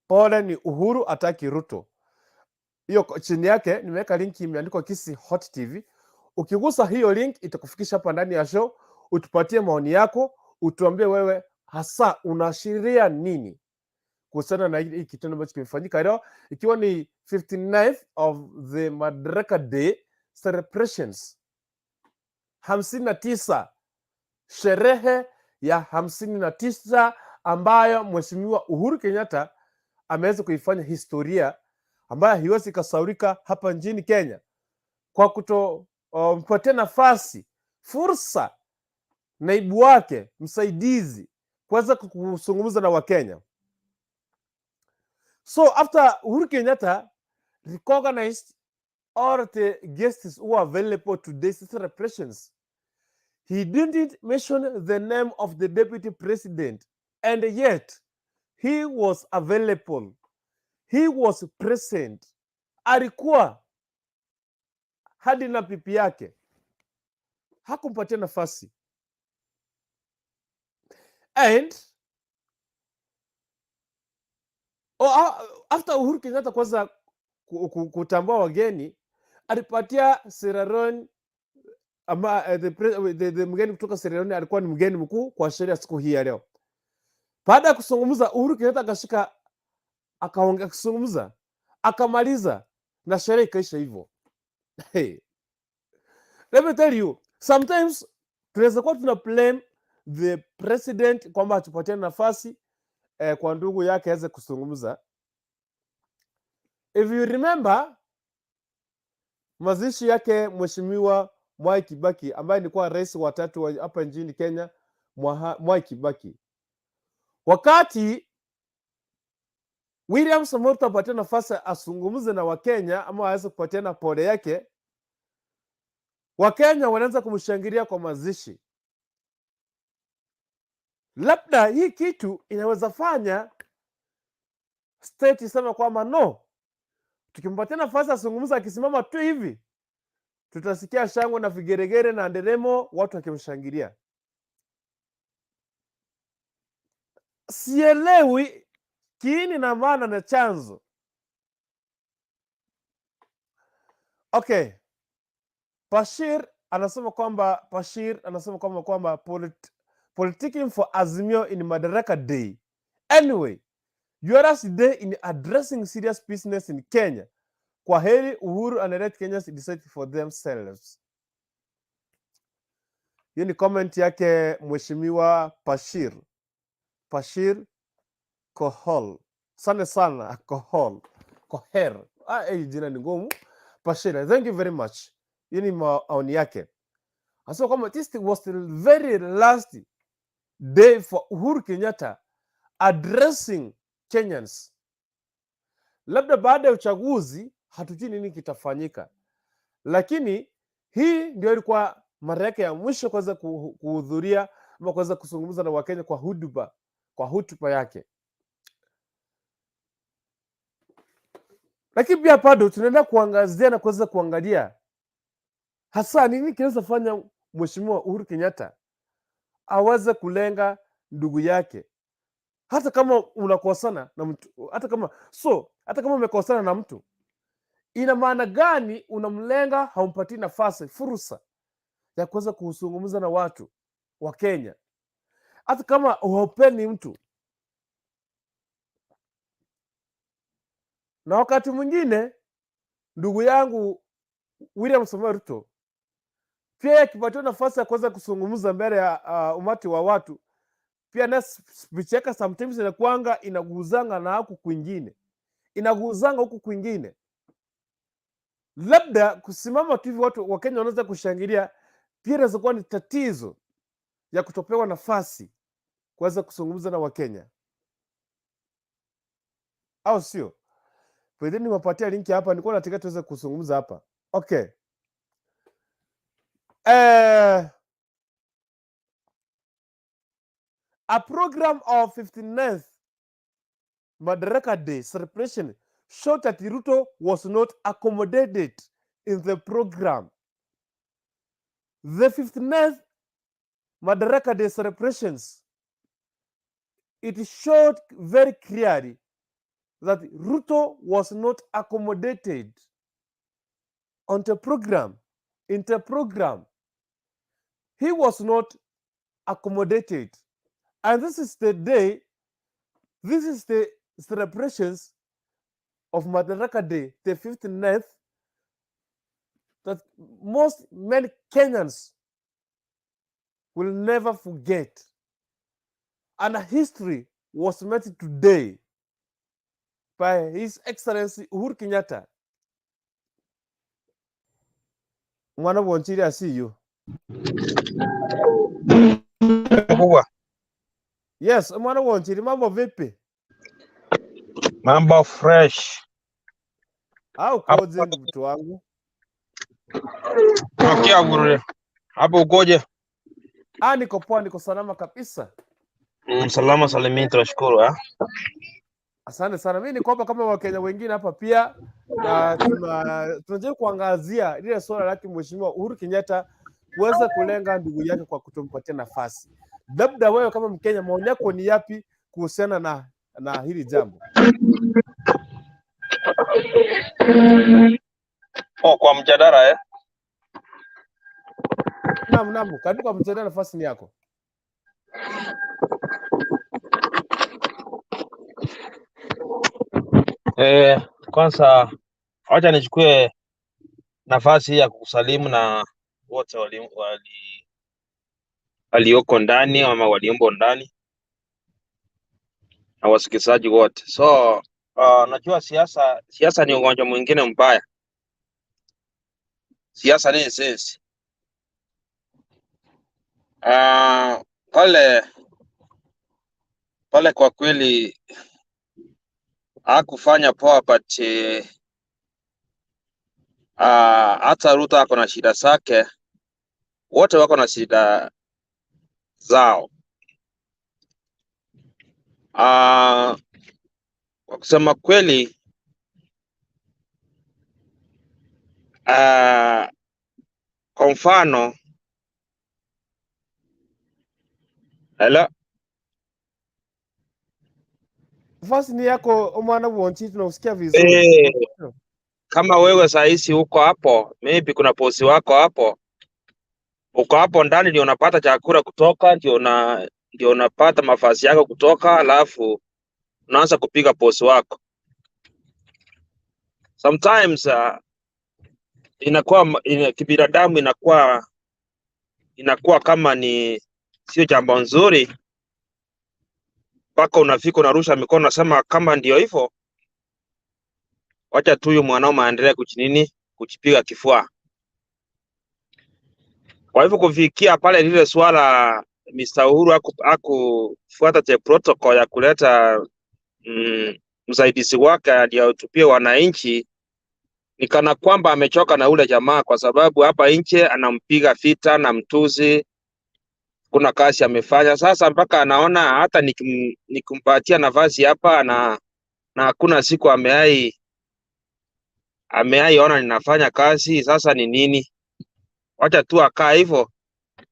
Pole ni Uhuru ataki Ruto. Hiyo chini yake nimeweka link imeandikwa Kisi Hot TV. Ukigusa hiyo link itakufikisha hapa ndani ya show, utupatie maoni yako, utuambie wewe hasa unaashiria nini kuhusiana na hii kitendo ambacho kimefanyika leo, ikiwa ni 59th of the Madaraka Day celebrations, 59 sherehe ya 59 ambayo Mheshimiwa Uhuru Kenyatta ameweza kuifanya historia ambayo haiwezi ikasahaulika hapa nchini Kenya kwa kutompatia nafasi, fursa naibu wake msaidizi kuweza kuzungumza na Wakenya. So after Uhuru Kenyatta recognized all the guests who are available to today's celebrations, he didn't mention the name of the deputy president, and yet he was available. He was present. Alikuwa hadi na pipi yake, hakumpatia nafasi. And oh, after Uhuru Kenyatta kwanza kutambua wageni, alipatia Sierra Leone ama the mgeni kutoka Sierra Leone alikuwa ni mgeni mkuu kwa sherehe ya siku hii ya leo. Baada ya kuzungumza, Uhuru Kenyatta akashika akaongea, akizungumza akamaliza, na sherehe ikaisha hivyo. Hey. Let me tell you, sometimes tunaweza kuwa tuna blame the president kwamba hatupatie nafasi kwa ndugu yake aweze kuzungumza. If you remember mazishi yake Mheshimiwa Mwai Kibaki ambaye alikuwa rais wa tatu wa hapa nchini Kenya, Mwai Kibaki, wakati William Samoei Ruto apatie nafasi azungumze na Wakenya ama aweze kupatiana pole yake, Wakenya wanaanza kumshangilia kwa mazishi. Labda hii kitu inaweza fanya state iseme kwamba no, tukimpatia nafasi azungumze, akisimama tu hivi tutasikia shangwe na vigeregere na nderemo, watu wakimshangilia. Sielewi kiini na maana na chanzo. Okay, Bashir anasema kwamba politicking for Azimio in Madaraka Day. Anyway, your day in addressing serious business in Kenya. Kwa heri Uhuru and let Kenyans decide for themselves. Hiyo ni comment yake Mheshimiwa Bashir. Bashir Kohol. Sana sana Kohol. Koher. Ah, jina ni ngumu. Bashir, thank you very much. Hiyo ni maoni yake. Anasema kwamba this was the very last day for Uhuru Kenyatta addressing Kenyans. Labda baada ya uchaguzi hatujui nini kitafanyika, lakini hii ndio ilikuwa mara yake ya mwisho kuweza kuhudhuria ama kuweza kuzungumza na Wakenya kwa hutuba yake. Lakini pia bado tunaenda kuangazia na kuweza kuangalia hasa nini kinaweza fanya Mheshimiwa Uhuru Kenyatta aweze kulenga ndugu yake, hata kama unakosana na mtu, hata kama umekosana na mtu, ina maana gani unamlenga, haumpatii nafasi, fursa ya kuweza kuzungumza na watu wa Kenya, hata kama haupendi mtu. Na wakati mwingine ndugu yangu William Samoei Ruto pia akipatiwa nafasi ya kuweza kuzungumza mbele ya umati wa watu, pia na speech yake sometimes inakuanga inaguzanga na huku kwingine, inaguzanga huku kwingine. Labda kusimama tu hivi watu wa Kenya wanaweza kushangilia, pia inaweza kuwa ni tatizo ya kutopewa nafasi kuweza kuzungumza na Wakenya, au sio? Pengine niwapatia linki hapa, nilikuwa nataka tuweze kuzungumza hapa. Okay. A program of 59th Madaraka Day celebration showed that Ruto was not accommodated in the program. The 59th Madaraka Day celebrations, it showed very clearly that Ruto was not accommodated on the program, in the program. He was not accommodated. And this is the day, this is the celebrations of Madaraka Day, the 59th, that most many Kenyans will never forget. And a history was made today by His Excellency Uhuru Kenyatta. Mwana Wonchiri, I see you. Kubwa. Yes, Mwana Wonchiri, mambo vipi? Mambo fresh. Au Hapo koje mtu wangu? tokea gurure. Hapo ukoje? Ah, niko poa, niko salama kabisa. Salama salimini, tunashukuru eh. Asante sana. Mimi niko hapa kama Wakenya wengine hapa pia, na tunajaribu kuangazia lile suala lake Mheshimiwa Uhuru Kenyatta kuweza kulenga ndugu yake kwa kutompatia nafasi. Labda wewe kama Mkenya, maoni yako ni yapi kuhusiana na hili jambo? Oh, kwa mjadala eh. Naam, naam, karibu kwa mjadala, nafasi ni yako. Kwanza wacha nichukue nafasi ya kukusalimu na wote walioko ndani ama waliombo ndani na wasikilizaji wote. So najua siasa ni ugonjwa mwingine mbaya. Siasa ni sisi. Pale pale kwa kweli hakufanya poa but hata Ruto ako na shida zake, wote wako na shida zao. Kwa kusema kweli, kwa mfano hello. Nafasi ni yako Mwana Wonchiri, tunausikia vizuri. Kama wewe sahizi uko hapo, maybe kuna bosi wako hapo, uko hapo ndani ndio unapata chakula kutoka, ndio unapata mavazi yako kutoka, alafu unaanza kupiga bosi wako. Sometimes inakuwa kibinadamu inakuwa kama ni sio jambo nzuri, mpaka unafika unarusha mikono unasema kama ndio hivyo, wacha tu huyu mwanaume aendelee kuchinini kujipiga kifua. Kwa hivyo kufikia pale lile swala Mr. Uhuru hakufuata the protocol ya kuleta msaidizi wake aliyotupia wananchi, ni kana kwamba amechoka na ule jamaa, kwa sababu hapa nje anampiga vita na mtuzi, kuna kazi amefanya. Sasa mpaka anaona hata nikimpatia nafasi hapa na hakuna siku ameai ona ninafanya kazi, sasa ni nini? Wacha tu akaa hivyo,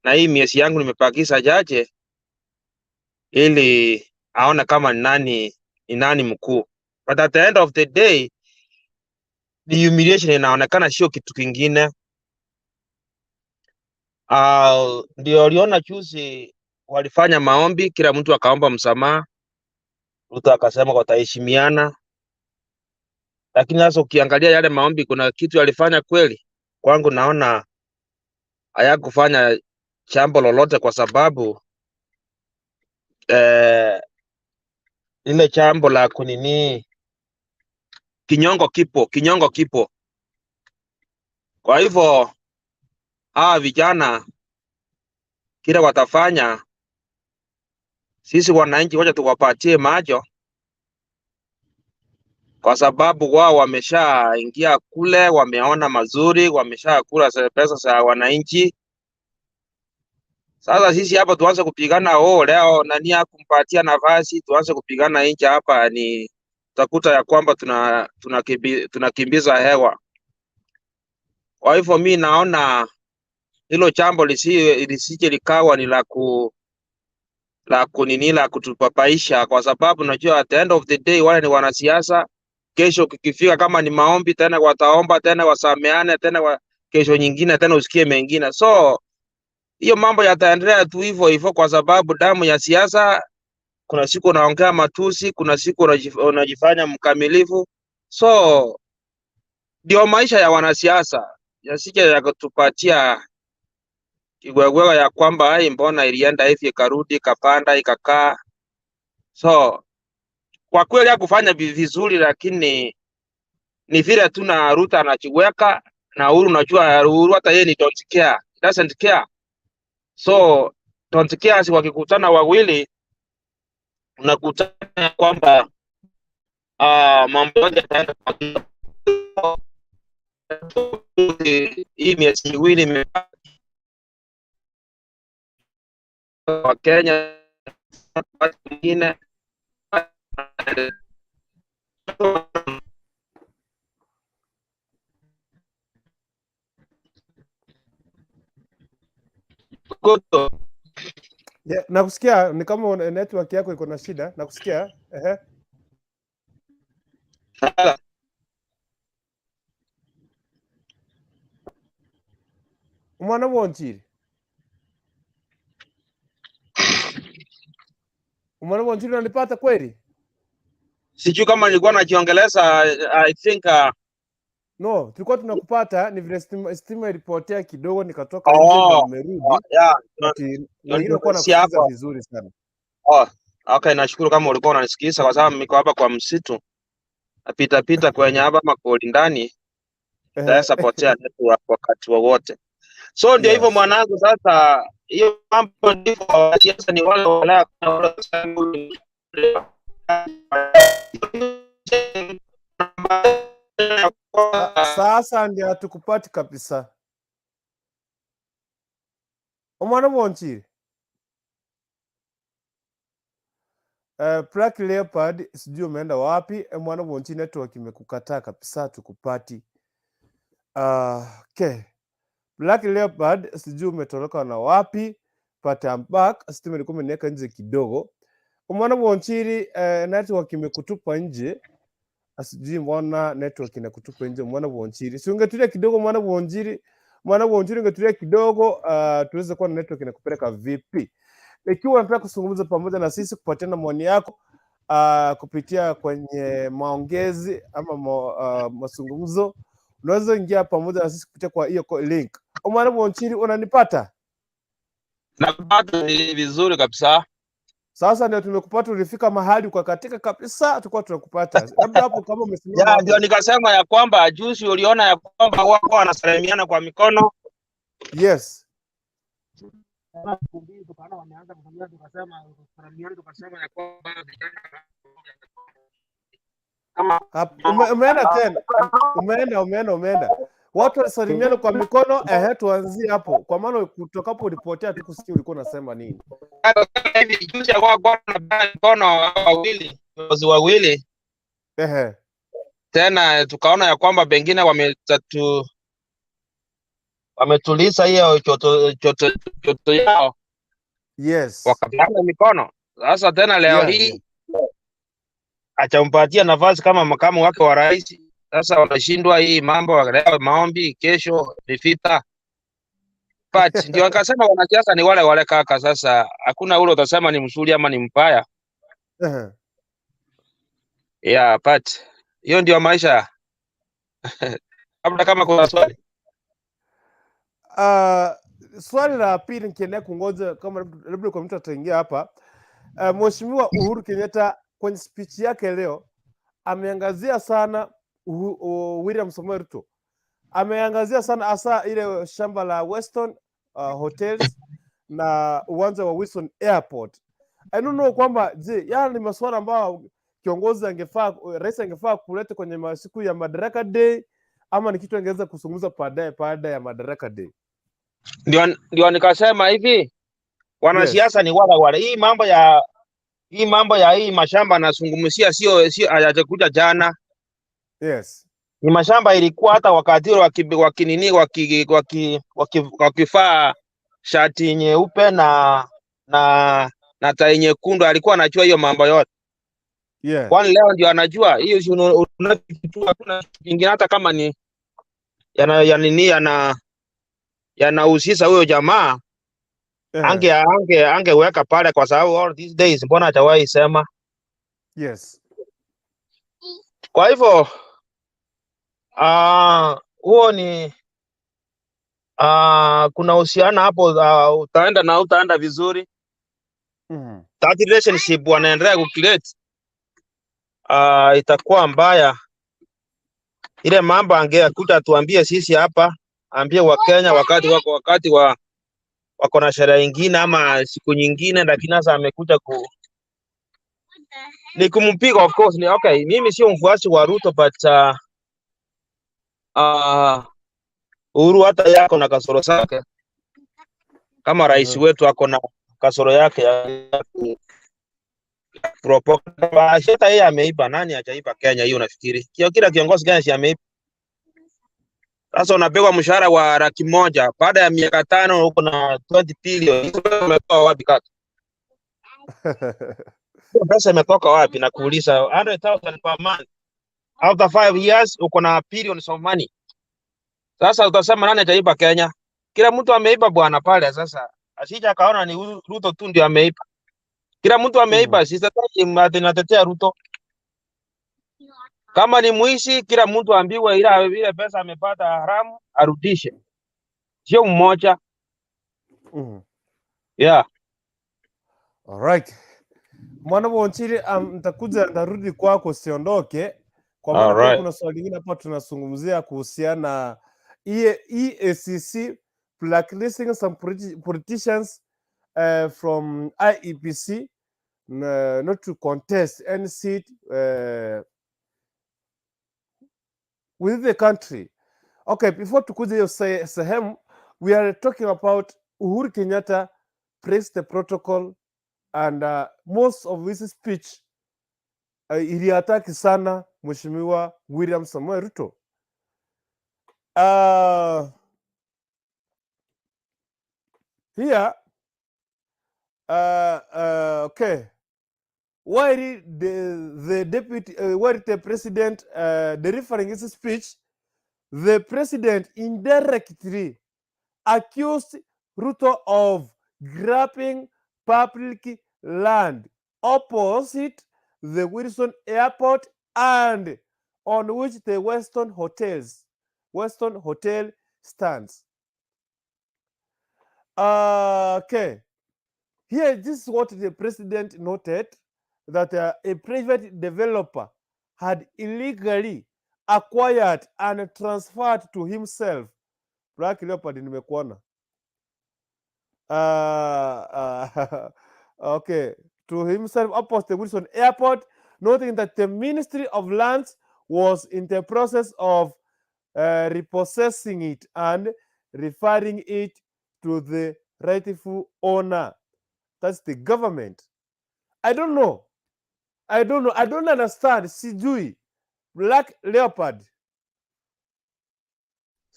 na hii miezi yangu nimepakisha chache ili aone kama ni nani mkuu. But at the end of the day the humiliation inaonekana sio kitu kingine. Ndio uliona juzi walifanya maombi, kila mtu akaomba msamaha, Ruto akasema wataheshimiana, lakini sasa ukiangalia yale maombi, kuna kitu alifanya kweli? Kwangu naona hayakufanya jambo lolote, kwa sababu lile jambo la kunini, kinyongo kipo, kinyongo kipo. Kwa hivyo hawa vijana kile watafanya, sisi wananchi wacha tuwapatie macho, kwa sababu wao wameshaingia kule, wameona mazuri, wameshakula pesa za wananchi. Sasa sisi hapa tuanze kupigana, oh, leo nani hakumpatia nafasi, tuanze kupigana nje hapa, ni utakuta ya kwamba tunakimbiza hewa. Kwa hivyo mi naona hilo jambo lisije likawa ni la kunini la kutupapaisha, kwa sababu najua at the end of the day wale ni wanasiasa. Kesho kikifika kama ni maombi tena wataomba tena wasameane tena kesho nyingine tena usikie mengine. So hiyo mambo yataendelea tu hivyo hivyo, kwa sababu damu ya siasa, kuna siku unaongea matusi, kuna siku unajifanya mkamilifu. So ndio maisha ya wanasiasa, yasije yakatupatia kigwegwewa ya kwamba ai, mbona ilienda hivi ikarudi ikapanda ikakaa. So kwa kweli hakufanya vizuri, lakini ni vile tu na Ruto anachiweka na Uhuru. Unajua Uhuru hata yeye ni don't care, he doesn't care. So don't care, si wakikutana wawili unakutana kwamba mambo yote yataenda kwa hii miezi miwili imebaki wa Kenya mwingine. Yeah, nakusikia ni kama network yako iko na shida. Nakusikia. Ehe. Mwana Wonjiri. Mwana Wonjiri, unanipata kweli? Sijui kama nilikuwa najiongeleza. I think No, tulikuwa tunakupata, ni vile stima ilipotea kidogo nikatoka nje ndio nimerudi. Oh, yeah, But ndio wengine walikuwa si wanakusikiza hapo. vizuri sana. Oh, okay, nashukuru kama ulikuwa unanisikiliza kwa sababu niko hapa kwa msitu, napita pita kwenye hapa makoli ndani, naweza potea network wakati wowote. So ndio hivyo mwanangu, sasa hiyo mambo ndivyo wanasiasa ni wale wale wale. Sasa ndio hatukupati kabisa. Omwana Wonjiri. Black Leopard sijui umeenda wapi. Mwana Wonjiri, network imekukataa kabisa, tukupati. Okay. Black Leopard sijui umetoroka na wapi, but I'm back. Stima ilikuwa imeniweka nje kidogo. Mwana Wonjiri, network imekutupa nje. Sijui mbona network inakutupa nje mwana Wonjiri. Si ungetulia kidogo mwana Wonjiri? Mwana Wonjiri, ungetulia kidogo tuweze kuwa na network inakupeleka vipi? Ikiwa unataka kuzungumza pamoja na sisi, kupatiana maoni yako kupitia kwenye maongezi ama mazungumzo, unaweza ingia pamoja na sisi kupitia kwa hiyo link. Mwana Wonjiri, unanipata? Napata vizuri kabisa. Sasa ndio tumekupata, ulifika mahali ukakatika kabisa, tulikuwa tunakupata. Labda hapo kama umesimama Ya, ndio hapo. nikasema ya kwamba juzi uliona ya kwamba wako wanasalimiana kwa mikono. Yes. Umeenda tena. Umeenda. Watu wanasalimiana kwa mikono, ehe, tuanzie hapo. Kwa maana kutoka hapo ulipotea tukusikia ulikuwa unasema nini. Hivi juzi wako wanapeana mikono wawili, viongozi wawili. Tena tukaona ya kwamba pengine wametuliza hiyo joto joto joto yao. Wakapeana mikono. Sasa tena leo hii achampatia nafasi kama makamu wake wa rais. Sasa wanashindwa hii mambo leo, maombi, kesho ni vita. But ndio akasema wanasiasa ni wale wale kaka. Sasa hakuna ule utasema ni mzuri ama ni mbaya. Yeah, but hiyo ndio maisha. Labda kama kuna swali. Swali la pili nikiendelea kungoja kama labda kwa mtu ataingia hapa. Mheshimiwa Uhuru Kenyatta kwenye speech yake leo ameangazia sana William Samoei Ruto. Ameangazia sana hasa ile shamba la Weston Hotels na uwanja wa Wilson Airport. I don't know kwamba je, yale ni masuala ambayo kiongozi angefaa, rais angefaa kuleta kwenye masiku ya Madaraka Day ama ni kitu angeweza kuzungumza baadaye baada ya Madaraka Day? Ndio nikasema hivi wanasiasa ni wale wale. Hii mambo ya hii mashamba anazungumzia sio hayajakuja jana. Ni mashamba ilikuwa hata wakati ule wakinini wakivaa shati nyeupe na tai nyekundu, alikuwa anajua hiyo mambo yote. Kwani leo ndio anajua hiyo? Si unakitu hakuna kingine, hata kama ni yana ya nini yanahusisha huyo jamaa, angeweka pale, kwa sababu all these days mbona hajawahi sema? Kwa hivyo huo ni kuna uhusiano hapo, utaenda na utaenda vizuri. That relationship wanaendelea kucreate, itakuwa mbaya. Ile mambo angekuja tuambie sisi hapa, ambie Wakenya wakati wako, wakati wa wako na sherehe ingine ama siku nyingine, lakini sasa amekuja ku ni kumpiga. Of course ni okay. Mimi sio mfuasi wa Ruto, but Uhuru hata yako na kasoro zake, kama rais wetu ako na kasoro yake ya propaganda. Hata yeye ameiba. Nani hajaiba Kenya hiyo? Nafikiri kila kiongozi gani si ameiba? Sasa unapewa mshahara wa 100,000, baada ya miaka 5 uko na 20 billion. Hizo pesa umetoa wapi, kaka? Hiyo pesa imetoka wapi? Na kuuliza, 100,000 per month, after 5 years uko na billions of money. Sasa utasema nani hajaiba Kenya? Kila mtu ameiba, bwana, pale. Sasa asija akaona ni Ruto tu ndio ameiba. Kila mtu ameiba. Sisi ati natetea Ruto. Kama ni mwizi, kila mtu ambiwe ila ile pesa amepata haramu arudishe, sio mmoja. Yeah. Alright. Mwana Wonchiri, nitakuja ntarudi kwako, usiondoke. Kwa maana pia kuna swali lingine hapa tunazungumzia kuhusiana na EACC blacklisting some politicians from IEBC not to contest any seat within the country. Okay, before tukuje hiyo sehemu, we are talking about Uhuru Kenyatta breaks the protocol and most of his speech iliattack sana Mheshimiwa William Samoei Ruto. Here, okay, why did the deputy, why did the president delivering his speech, the president indirectly accused Ruto of grabbing public land opposite the Wilson Airport and on which the Western Hotel stands. Okay. Here, this is what the president noted, that a private developer had illegally acquired and transferred to himself. Black Leopard, nimekuona. Okay, to himself opposite the Wilson Airport, noting that the Ministry of Lands was in the process of repossessing it and referring it to the rightful owner. That's the government. I don't know. I don't know. I don't understand. Sijui. Black Leopard.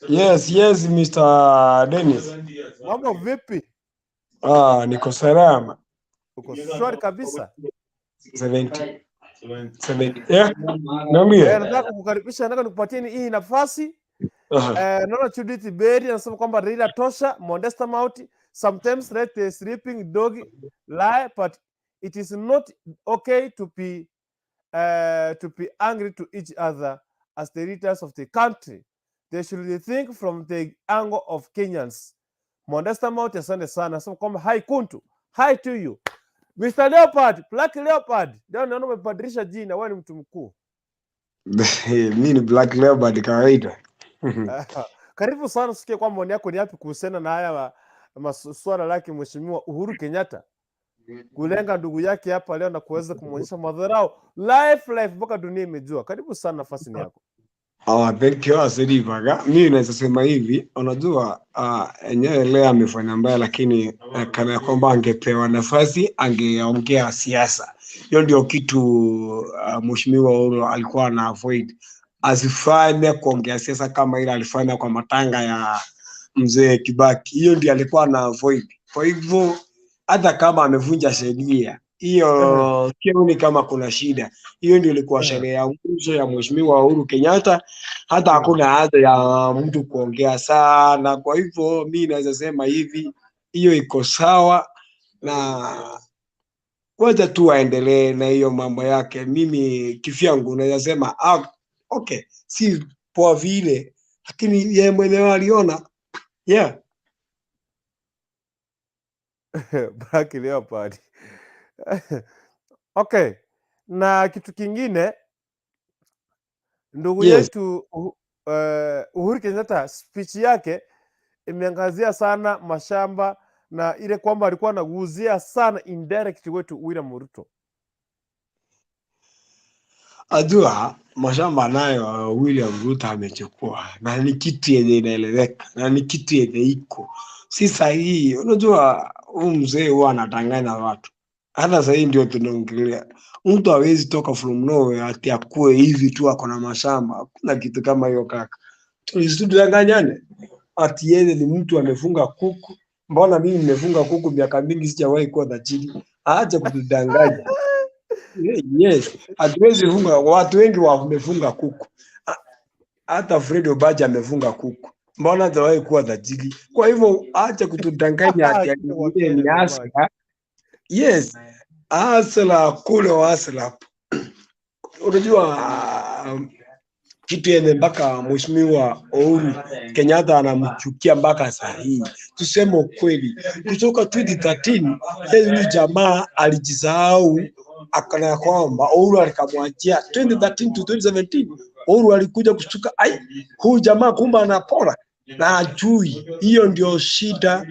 Yes, Mr. Dennis. Mambo vipi? Ah, niko salama. Uko shwari kabisa? 70. 70. Yeah, niambie. Nataka kukukaribisha, nataka nikupatie hii nafasi. Aha. Naona Judith Berry anasema kwamba Raila tosha, Modesta Mauti, sometimes let the sleeping dog lie, but it is not okay to be angry to each other as the leaders of the country. They should think from the angle of Kenyans. Modesta Mauti, asante sana. Anasema kwamba hi Kuntu, hi to you. Mr. Leopard, Black Leopard. Leo naona umebadilisha jina, wewe ni mtu mkuu. Mi ni Black Leopard kawaida. Karibu sana, usikie kwa maoni yako ni yapi kuhusiana na haya masuala lake Mheshimiwa Uhuru Kenyatta kulenga ndugu yake hapa leo na kuweza kumwonyesha madharau live live mpaka dunia imejua. Karibu sana, nafasi ni yako. Oh, thank you Asiri. Mi naweza sema hivi, unajua, enyewe leo amefanya mbaya, lakini kana kwamba angepewa nafasi angeongea siasa. Hiyo ndio kitu Mheshimiwa Uhuru alikuwa ana avoid, asifanye kuongea siasa kama ile alifanya kwa matanga ya mzee Kibaki. Hiyo ndio alikuwa ana avoid. Kwa hivyo hata kama amevunja sheria hiyo, sioni kama kuna shida. Hiyo ndio ilikuwa sherehe ya mwisho ya Mheshimiwa Uhuru Kenyatta, hata hakuna haja ya mtu kuongea sana. Kwa hivyo mi naweza sema hivi, hiyo iko sawa na wacha tu aendelee na hiyo mambo yake. Mimi kivyangu naweza sema, ah, okay, si poa vile, lakini yeye mwenyewe aliona, yeah. Black Leopard. Okay, na kitu kingine ndugu yetu Uhuru Kenyatta, speech yake imeangazia sana mashamba na ile kwamba alikuwa anaguzia sana indirect wetu William Ruto. Ajua mashamba nayo William Ruto amechukua, na ni kitu yenye inaeleweka na ni kitu yenye iko si sahihi. Unajua huyu mzee huwa anadanganya watu, hata sahii ndio tunaongelea. Mtu hawezi toka from nowhere ati akue hivi tu ako na mashamba. Hakuna kitu kama hiyo kaka, tusidanganyane ati yeye ni mtu amefunga kuku. Mbona mimi nimefunga kuku miaka mingi sijawahi kuwa tajiri? Aache kutudanganya. Yes, hatuwezi funga. Watu wengi wamefunga kuku, hata Fred Obaja amefunga kuku, mbona hajawahi kuwa tajiri? Kwa hivyo acha kutudanganya ati Kila yeye Wakenya ni jamani. hustler. Yes, hustler kule hustler. Unajua kitu yenye mpaka Mheshimiwa Uhuru Kenyatta anamchukia mpaka saa hii, tuseme ukweli, kutoka 2013 yeye huyu jamaa alijisahau, akana kwamba Uhuru alikamwachia 2013 to 2017. Uhuru alikuja kushtuka, ai, huyu jamaa kumbe anapora na ajui. Hiyo ndio shida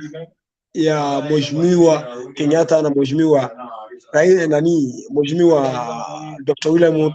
ya Mheshimiwa Kenyatta na Mheshimiwa Raila nani, Mheshimiwa Dr. William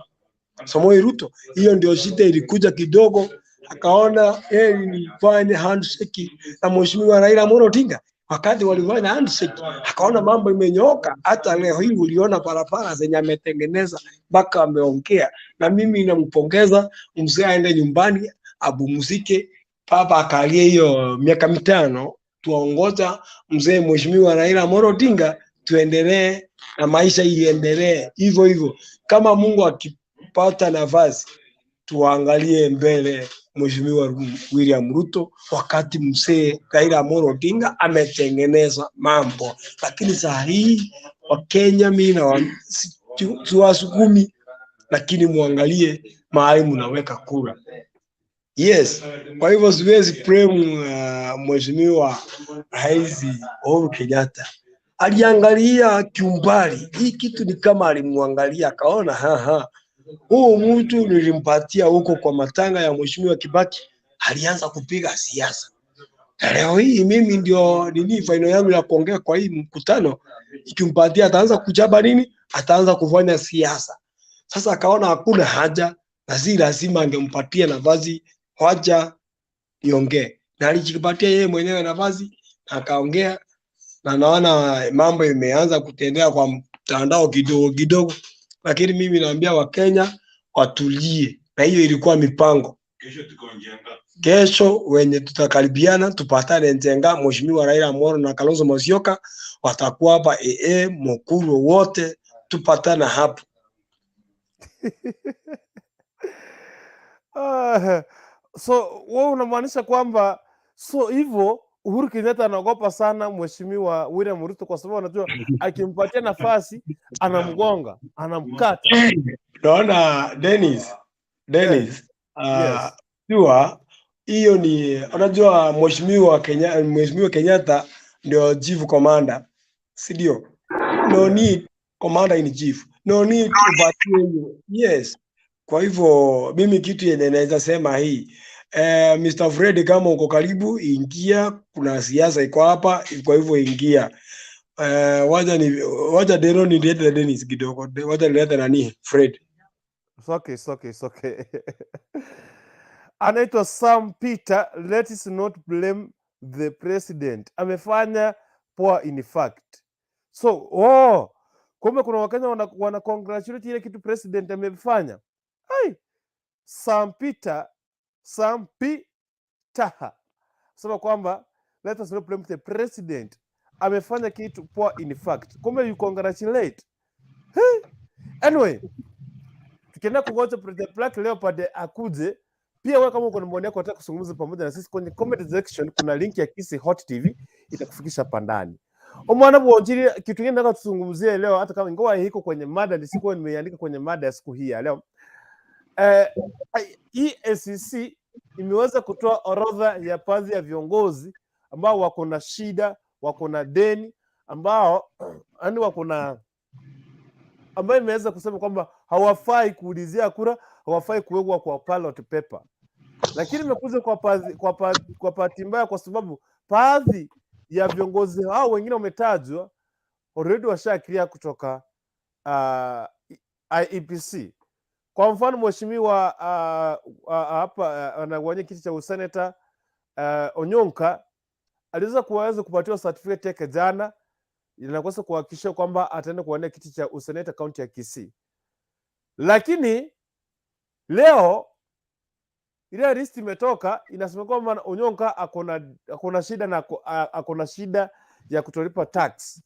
Samoei Ruto. Hiyo ndio shida ilikuja kidogo, akaona heri nifanye handshake na Mheshimiwa Raila Amolo Odinga. Wakati walifanya handshake, akaona mambo imenyooka. Hata leo hii uliona barabara zenye ametengeneza mpaka ameongea, na mimi nampongeza mzee, aende nyumbani apumzike, baba akalie hiyo miaka 5, tuongoza mzee Mheshimiwa Raila Amolo Odinga, tuendelee na maisha iendelee hivyo hivyo. Kama Mungu akipata nafasi, tuangalie mbele Mheshimiwa William Ruto, wakati mzee Raila Amolo Odinga ametengeneza mambo, lakini saa hii Wakenya mimi na siwasukumi, lakini muangalie mahali mnaweka kura. Yes, kwa hivyo siwezi blame Mheshimiwa Rais Uhuru Kenyatta. Aliangalia kiumbali hii kitu, ni kama alimwangalia akaona, haha, huu mtu nilimpatia huko kwa matanga ya Mheshimiwa Kibaki, alianza kupiga siasa. Na leo hii mimi ndio nini final yangu ya kuongea kwa hii mkutano, ikimpatia ataanza kuchaba nini, ataanza kufanya siasa. Sasa akaona hakuna haja na si lazima angempatia nafasi, wacha niongee, na alijipatia yeye mwenyewe nafasi na akaongea, na naona mambo imeanza kutendea kwa mtandao kidogo kidogo, lakini mimi naambia Wakenya watulie, na hiyo ilikuwa mipango. Kesho wenye tutakaribiana tupatane Njenga, Mheshimiwa Raila Amolo na Kalonzo Musyoka watakuwa hapa, AA Mukuru wote tupatane hapo. So wewe unamaanisha kwamba so hivyo Uhuru Kenyatta anaogopa sana Mheshimiwa William Ruto kwa sababu anajua akimpatia nafasi anamgonga, anamkata. Naona Dennis, Dennis, jua hiyo ni unajua Mheshimiwa Kenyatta ndio chief commander, si ndio? No need commander in chief. No need upatie hiyo. Yes. Kwa hivyo mimi kitu yenye naweza sema hii Mr. Fred, kama uko karibu ingia, kuna siasa iko hapa, kwa hivyo ingia. Wacha Dero nilete Dennis kidogo, wacha nilete nani Fred. It's okay, it's okay, it's okay. Anaitwa Sam Peter. Let us not blame the president. Amefanya poa in fact. So, oh, kumbe kuna Wakenya wana congratulate ile kitu president amefanya. Ai, Sam Peter, Sam Peter. Sema kwamba let us not blame the president. Amefanya kitu poa in fact. Kumbe you congratulate. Hey. Anyway, tukienda kungoja President Black Leopard akuje. Pia wewe kama uko na maoni yako unataka kuzungumza pamoja na sisi kwenye comment section, kuna link ya Kisi Hot TV itakufikisha hapa ndani. Omwana Bwonjiri, kitu kingine nataka tuzungumzie leo, hata kama ingawa iko kwenye mada, nisikuwa nimeiandika kwenye mada ya siku hii ya leo. EACC imeweza kutoa orodha ya baadhi ya viongozi ambao wako na shida, wako na deni, ambao yani wako na ambayo imeweza kusema kwamba hawafai kuulizia kura, hawafai kuwekwa kwa ballot paper, lakini imekuja kwa bahati mbaya, kwa sababu baadhi ya viongozi hao wengine wametajwa already washa-clear kutoka IEBC. Kwa mfano, mheshimiwa hapa anawania kiti cha useneta, Onyonka, aliweza kuweza kupatiwa certificate yake jana, inakosa kuhakikisha kwamba ataenda kuwania kiti cha useneta kaunti ya Kisii, lakini leo ile list imetoka inasema kwamba Onyonka akona shida na akona shida ya kutolipa tax,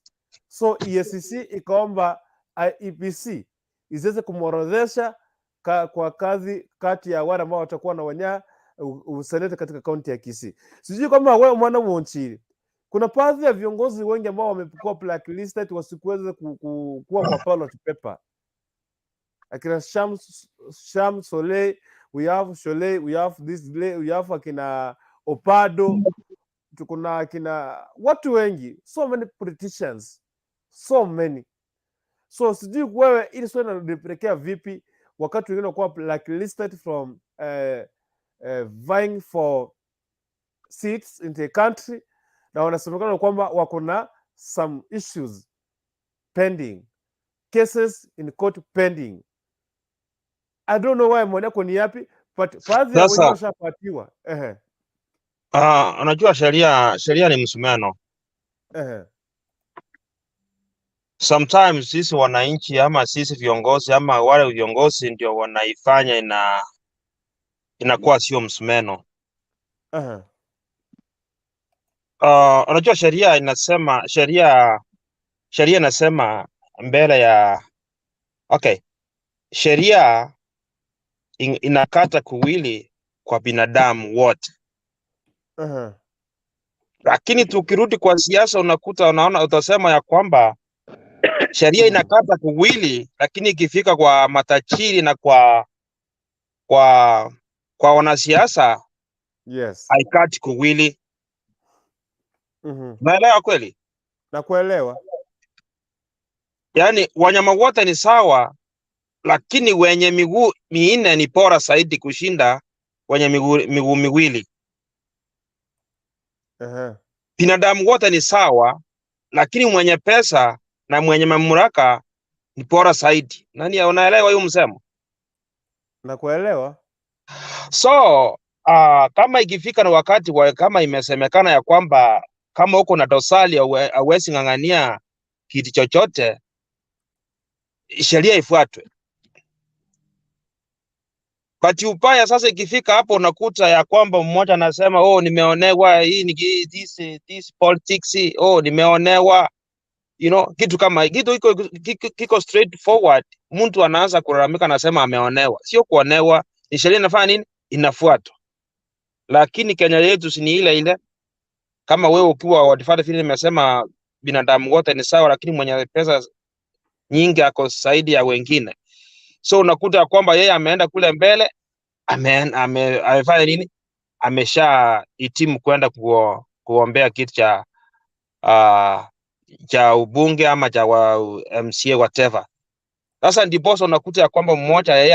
so EACC ikaomba IEBC isiweze kumworodhesha kwa kazi kati ya wale ambao watakuwa na wanya useneta katika kaunti ya Kisii. Sijui kama wewe mwana Wonchiri, kuna baadhi ya viongozi wengi ambao wamekuwa blacklisted wasikuweze kuwa kwa ballot paper. Akina Sham Solei, we have Sholei, we have this, we have akina Opado, tuko na akina watu wengi, so many politicians, so many. So sijui wewe ili swali nalipelekea vipi wakati wengine wakuwa blacklisted from vying for seats in the country na wanasemekana kwamba wako na some issues pending, cases in court pending. I don't know why, maoni yako ni yapi, but baadhi ya wengine Sasa washapatiwa. Ehe. Unajua sheria ni msumeno. Sometimes sisi wananchi ama sisi viongozi ama wale viongozi ndio wanaifanya inakuwa sio msumeno. Unajua sheria inasema mbele ya, okay, sheria inakata kuwili kwa binadamu wote, lakini tukirudi kwa siasa unakuta, unaona, utasema ya kwamba sheria inakata kuwili, lakini ikifika kwa matajiri na kwa wanasiasa haikati kuwili. Unaelewa kweli? Nakuelewa. Yaani wanyama wote ni sawa, lakini wenye miguu minne ni bora zaidi kushinda wenye miguu miwili. Binadamu wote ni sawa, lakini mwenye pesa na mwenye mamlaka ni bora zaidi. Nani, unaelewa hiyo msemo? Nakuelewa. So kama ikifika na wakati wa, kama imesemekana ya kwamba kama uko na dosari hauwezi ng'ang'ania kiti chochote, sheria ifuatwe. But ubaya sasa ikifika hapo unakuta ya kwamba mmoja anasema, "Oh, nimeonewa, hii ni this politics, oh, nimeonewa," kitu kama kitu iko kiko straightforward. Mtu anaanza kulalamika, anasema ameonewa. Sio kuonewa, ni sheria inafanya nini? Inafuatwa. Lakini Kenya yetu si ni ile ile. Kama wewe ukiwa wadifata vile nimesema, binadamu wote ni sawa, lakini mwenye pesa nyingi ako zaidi ya wengine. So unakuta ya kwamba yeye ameenda kule mbele, amefanya nini? Amesha hitimu kwenda kuombea kiti cha ubunge ama cha wa MCA, whatever. Sasa ndiposa unakuta ya kwamba mmoja yeye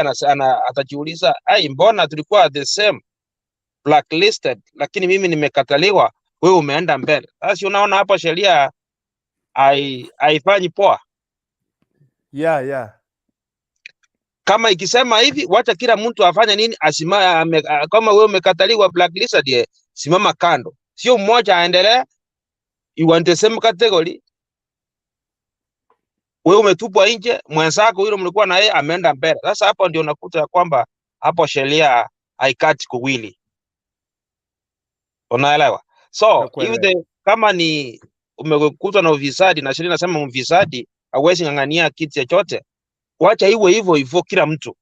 atajiuliza, "Ai, mbona tulikuwa the same blacklisted, lakini mimi nimekataliwa, wewe umeenda mbele?" Sasa unaona hapo sheria haifanyi poa. Kama ikisema hivi, wacha kila mtu afanye nini, kama wewe umekataliwa, blacklisted, simama kando, sio mmoja aendelee. You want the same category, wewe umetupwa nje, mwenzako yule mlikuwa na yeye ameenda mbele. Sasa hapo ndio unakuta ya kwamba hapo sheria haikati kuwili, unaelewa? So if Nakuelewa. kama ni umekutwa na ufisadi na sheria inasema mfisadi hawezi ng'ang'ania kiti chochote, wacha iwe hivyo hivyo kila mtu.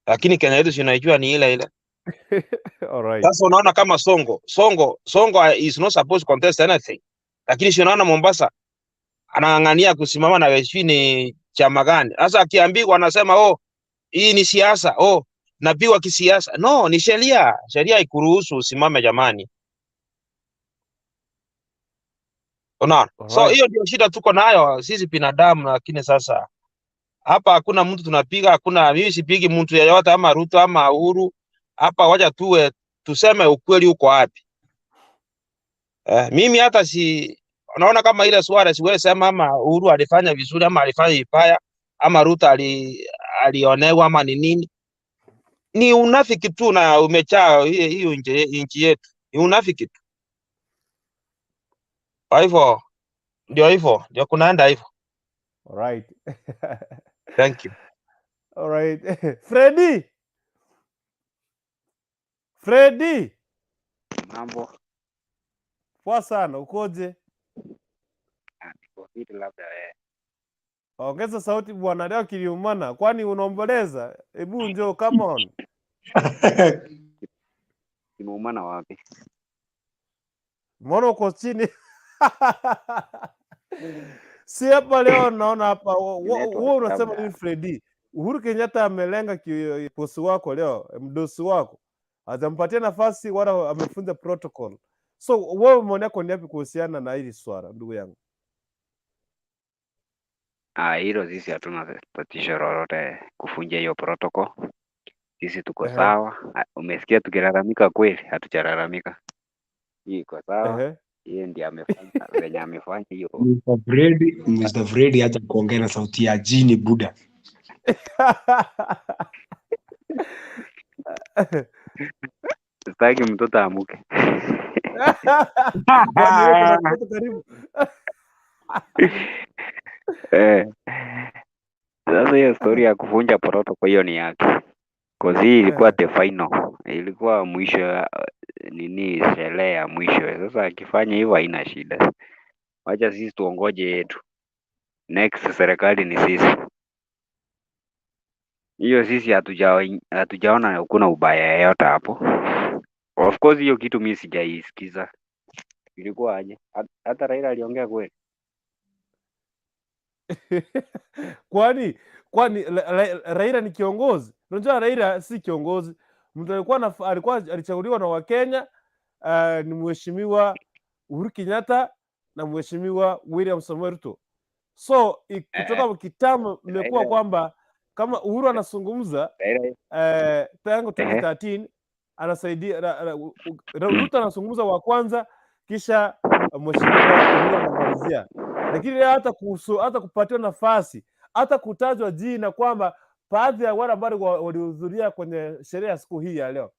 Lakini Kenya yetu si unaijua ni ile ile. All right. Sasa unaona kama Sonko is not supposed to contest anything, lakini si unaona Mombasa anang'ang'ania kusimama na sijui ni chama gani. Sasa akiambiwa anasema, "Oh, hii ni siasa, oh, napigwa kisiasa." No, ni sheria. Sheria ikuruhusu usimame, jamani. Unaona? So hiyo ndio shida tuko nayo sisi binadamu, lakini sasa hapa hakuna mtu tunapiga, hakuna, mimi sipigi mtu yeyote ama Ruto ama Uhuru. Hapa wacha tuwe tuseme ukweli uko wapi. Mimi hata si naona kama ile swala siwezi sema ama Uhuru alifanya vizuri ama alifanya vibaya ama Ruto alionewa ama ni nini. Ni unafiki tu na umejaa hiyo nchi yetu, ni unafiki tu. Kwa hivyo ndio hivyo, ndio kunaenda hivyo. Alright. Thank you. Alright. Freddy. Freddy. Mambo. Poa sana, ukoje? Niko fiti, labda wewe. Ongeza sauti bwana, leo kiliumana. Kwani unaomboleza? Hebu njoo, come on. Kimeumana wapi? Mbona uko chini? Si hapa leo naona hapa Network wewe unasema labda. nini Freddy? Uhuru Kenyatta amelenga bosi wako leo, mdosi wako. Hajampatia nafasi wala amefunza protocol. So wewe maoni yako ni yapi kuhusiana na hili swala, ndugu yangu? Ah, hilo sisi hatuna tatizo lolote kufunja hiyo protocol. Sisi tuko sawa. Ah, umesikia tukilalamika kweli? Hatujalalamika. Hii iko sawa. Yeye ndiye amefanya venye amefanya hiyo. Mr. Freddy, Mr. Freddy, acha kuongea na sauti ya jini buda. Sitaki mtoto amuke. Kwani wewe kuna mtoto karibu? Sasa hiyo story ya kuvunja protocol hiyo ni yake. Cause hii ilikuwa the final. Ilikuwa mwisho ya nini, sherehe ya mwisho. Sasa akifanya hivyo haina shida. Wacha sisi tuongoje yetu. Next serikali ni sisi. Hiyo sisi hatujaona hakuna ubaya yeyote hapo. Of course hiyo kitu mimi sijaisikiza. Ilikuwa aje? Hata Raila aliongea kweli? Kwani Raila ni kiongozi? Unajua Raila si kiongozi. Mtu alikuwa alichaguliwa na Wakenya, ni Mheshimiwa Uhuru Kenyatta na Mheshimiwa William Samoei Ruto. So kutoka kitambo imekuwa kwamba kama Uhuru anazungumza, tangu 2013 anasaidia Ruto anazungumza wa kwanza, kisha Mheshimiwa Uhuru anamalizia. Lakini hata kuhusu, hata kupatiwa nafasi, hata kutajwa jina kwamba baadhi ya wale ambao walihudhuria kwenye sherehe ya siku hii ya leo,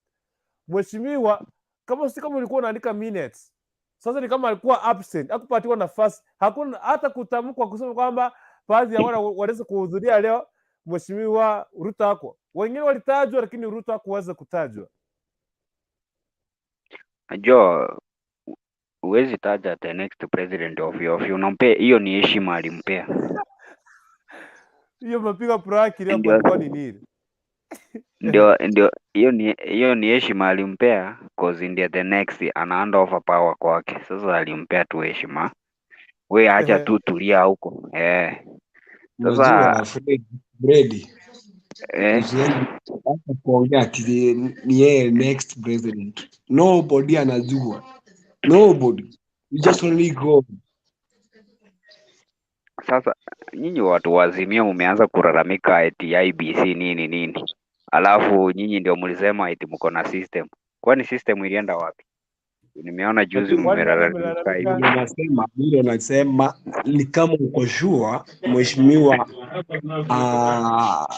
mheshimiwa, kama si kama ulikuwa unaandika minutes, sasa ni kama alikuwa absent, hakupatiwa nafasi, hakuna hata kutamkwa kusema kwamba baadhi ya wale waliweza kuhudhuria leo, Mheshimiwa Ruto hako. Wengine walitajwa, lakini Ruto hakuweza kutajwa. Najua huwezi taja the next president of your of unampea hiyo ni heshima alimpea. Hiyo mapiga prank ile hapo Ndio. ilikuwa ni nini? Ndio hiyo ni heshima alimpea, cause ndiye the next ana hand over power kwake. Sasa alimpea tu heshima. We acha tu tulia huko. Unajua Sasa Fred, usiende hata kuongea ati ni yeye next president. Nobody anajua. Nobody. You just only go. Sasa nyinyi watu wa Azimio mmeanza kulalamika eti IEBC nini nini, alafu nyinyi ndio mlisema eti mko na system. Kwani system ilienda wapi? Nimeona juzi Kwani nani mmelalamika hivi. amelalamika? Ndio nasema, ndio nasema ni kama uko sure mheshimiwa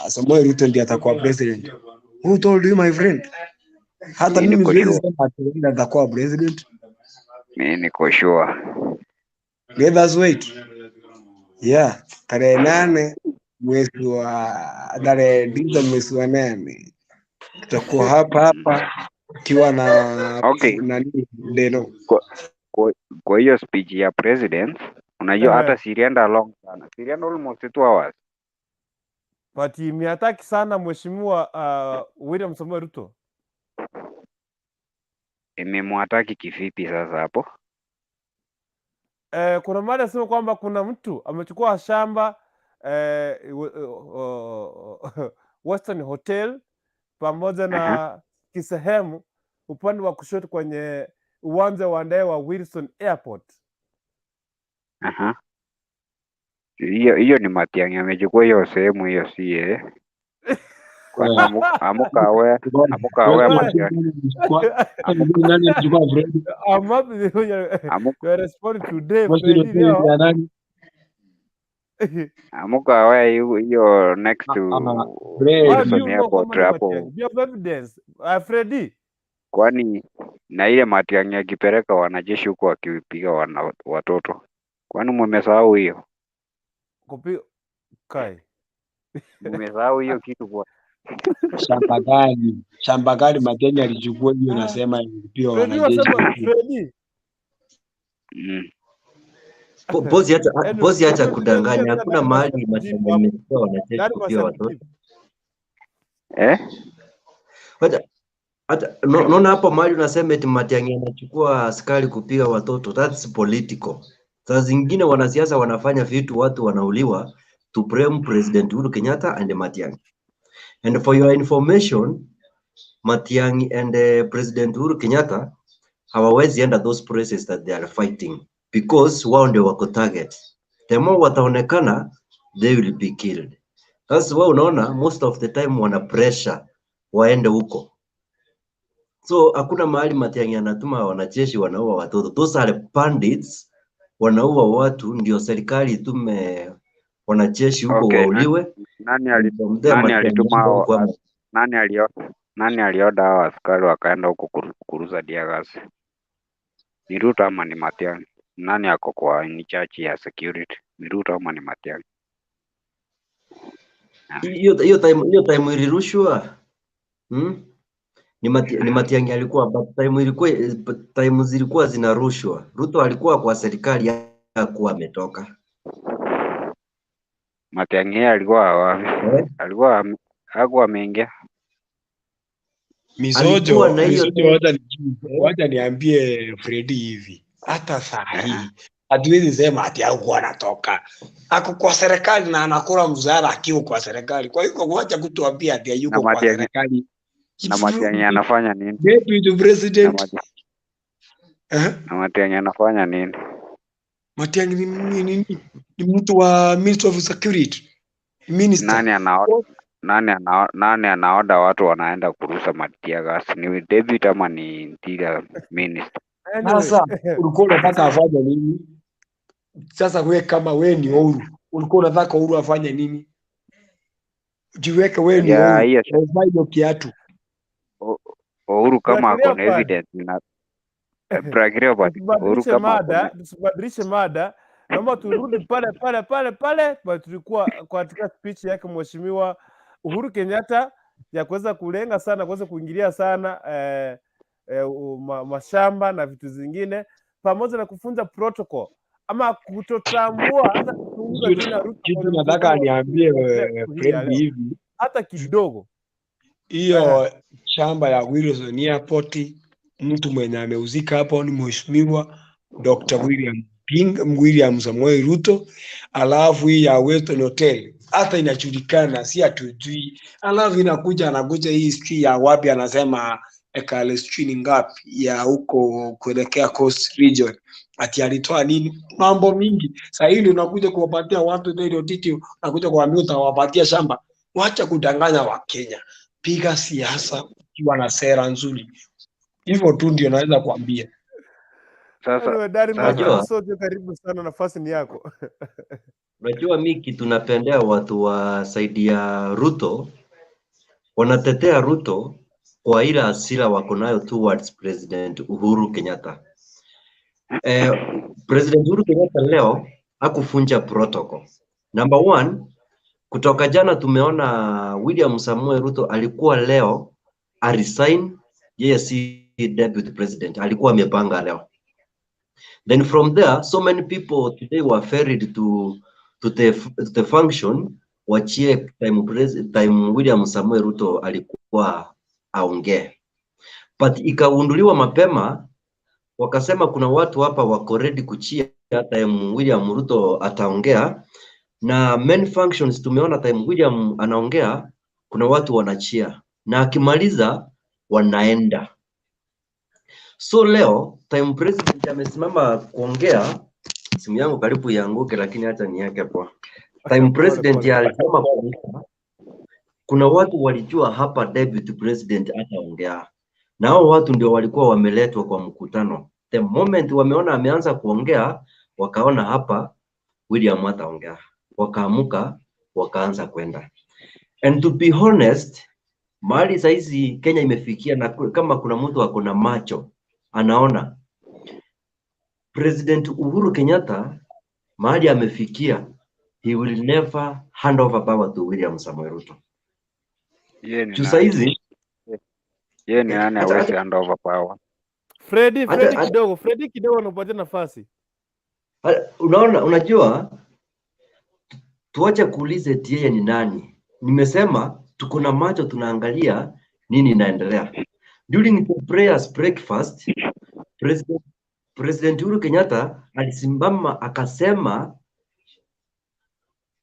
Samoei Ruto ndiye atakuwa president. Who told you, my friend? Hata Mimi mimi niko siwezi sure. sema ati Raila atakuwa president. Mimi niko sure. Let us wait. Yeah, tarehe 8 mwezi wa tarehe 9 mwezi wa 8 tutakuwa hapa hapa tukiwa na nani Deno. Kwa hiyo speech ya president unajua hata silienda long sana. Silienda almost 2 hours. But imeattack sana mheshimiwa William Samoei Ruto. Imemwattack kivipi sasa hapo? Kuna mada anasema kwamba kuna mtu amechukua shamba Western Hotel pamoja na kisehemu upande wa kushoto kwenye uwanja wa ndege wa Wilson Airport. Aha. Hiyo hiyo ni Matiang'i amechukua hiyo sehemu hiyo, si eh? Kwani amukawe amukawe Matiang'i Nani alichukua Fred? I'm happy amuka you are responding today, Western Freddy Hotel ni leo. ya nani? Amukawe hiyo hiyo next Ah, to Why Fred. do you Wilson know Airport kama ni hapo, Matiang'i? Do you have evidence? Freddy. kwani na ile Matiang'i akipeleka wanajeshi huko wakipiga watoto, kwani mumesahau hiyo? Kupi kai. Mumesahau hiyo kitu kwa Shamba gani? Shamba gani Matiang'i alichukua hiyo Ah, nasema ilipiwa Freddy wanajeshi wasema huko. Freddy. Bosi acha Anyway, bosi acha tuambie kudanganya, tena hakuna Darius mahali akujibu Matiang'i hapo. amechukua wanajeshi Darius kupiga watoto. akujibu. Eh? Wacha hata naona hapo mahali unasema eti Matiang'i anachukua askari kupiga watoto. That's political. Saa zingine wanasiasa wanafanya vitu watu wanauliwa to blame President Uhuru Kenyatta and Matiang'i. And for your information, Matiang'i and President Uhuru Kenyatta hawawezi enda those places that they are fighting because wao ndio wako target. The more wataonekana, they will be killed. That's why unaona most of the time wana pressure waende huko. So hakuna mahali Matiang'i anatuma wanajeshi wanaua watoto. Those are bandits wanaua watu, ndio serikali itume wanajeshi huko Okay, wauliwe. nani ali, From there nani Matiang'i alituma aende hao huko ama nani alioda hao askari wakaenda huko kurusa tear gas? Ni Ruto ama ni Matiang'i? Nani ako kwa in charge ya security? Ni Ruto ama ni Matiang'i? Ah. Hiyo time ilirushwa, Ni Matiang'i alikuwa, but time ilikuwa but time zilikuwa zinarushwa, Ruto alikuwa kwa serikali hakuwa ametoka. Matiang'i yeye alikuwa wapi? Eh? Alikuwa hakuwa ameingia. Alikuwa Misojo, na hiyo Misojo, time wacha niambie Fredi hivi, hata saa Aha. hii hatuwezi sema ati hakuwa anatoka, ako kwa serikali na anakula mshahara akiwa kwa serikali. Kwa hivyo wacha kutuambia ati Na hayuko kwa Matiang'i serikali. na Matiang'i anafanya nini? Deputy Na president eh? Na Matiang'i anafanya nini? Matiang'i ni mtu wa Minister of Security minister. Nani anaoda watu wanaenda kurusa tear gas? Ni deputy ama ni interior minister? Anyway, Sasa ulikuwa unataka afanye nini? Sasa we kama we ni Uhuru, ulikuwa unataka Uhuru afanye nini? Jiweke we ni Ya Uhuru, hiyo na uvae hiyo kiatu. Uhuru kama Black ako na Leopard. evidence na Black Leopard, Uhuru Tusibadilishe kama ako mada, na tusibadilishe mada. Naomba turudi pale pale pale pale pale tulikuwa katika speech yake Mheshimiwa Uhuru Kenyatta ya kuweza kulenga sana, kuweza kuingilia sana mashamba na vitu zingine, pamoja na kufunza protocol ama kutotambua hata kuzungumza Kitu jina Ruto kitu kwenye nataka mkutano wa niambie siku hii ya Fred leo hivi, hata kidogo. Ehe. hiyo shamba ya Wilson Airport, mtu mwenye ameuzika hapo ni Mheshimiwa Dr. William Samoei Ruto. Alafu hii ya Weston Hotel hata inajulikana, si hatujui. Alafu inakuja anakuja hii sijui ya wapi, anasema ekari sijui ni ngapi ya huko kuelekea Coast Region, ati alitoa nini, mambo mingi. Sasa hii ndio unakuja kuwapatia watu ndio titi, unakuja kuwaambia utawapatia shamba. Wacha kudanganya Wakenya, piga siasa ukiwa na sera nzuri. Hivyo tu ndio naweza kuambia. sasa Anyway, Dari sasa unajua Msojo, karibu sana, nafasi ni yako. unajua mi kitu napendea watu wa saidi ya Ruto, wanatetea Ruto kwa ile hasira wako nayo towards President Uhuru Kenyatta. President Uhuru Kenyatta leo hakufunja protocol. Number one, kutoka jana tumeona William Samoei Ruto alikuwa leo aresign, yeye si deputy president, alikuwa amepanga leo. Then from there, so many people today were ferried to the function wachie time William Samoei Ruto alikuwa aongee, but ikagunduliwa mapema, wakasema kuna watu hapa wako ready kuchia time William Ruto ataongea, na main functions tumeona time William anaongea kuna watu wanachia na akimaliza wanaenda. So leo time president amesimama kuongea, Simu yangu karibu ianguke, lakini acha niweke poa. Time Pole president pole. alisema kuna watu walijua hapa deputy president ataongea, na hao watu ndio walikuwa wameletwa kwa mkutano. The moment wameona ameanza kuongea, wakaona hapa William hataongea, wakaamuka wakaanza kwenda. And to be honest, mahali saizi Kenya imefikia, na kama kuna mtu ako na macho anaona President Uhuru Kenyatta mahali amefikia, he will never hand over power to William Samoei Ruto. Yeye ni Juu nani? saizi Yeye ni nani acha hawezi acha hand over power? Fredi, acha Fredi acha kidogo, Fredi kidogo anapatia nafasi. Unaona, unajua tuache kuuliza eti yeye ni nani. Nimesema tuko na macho tunaangalia nini inaendelea. During the prayers breakfast, President Uhuru Kenyatta alisimama akasema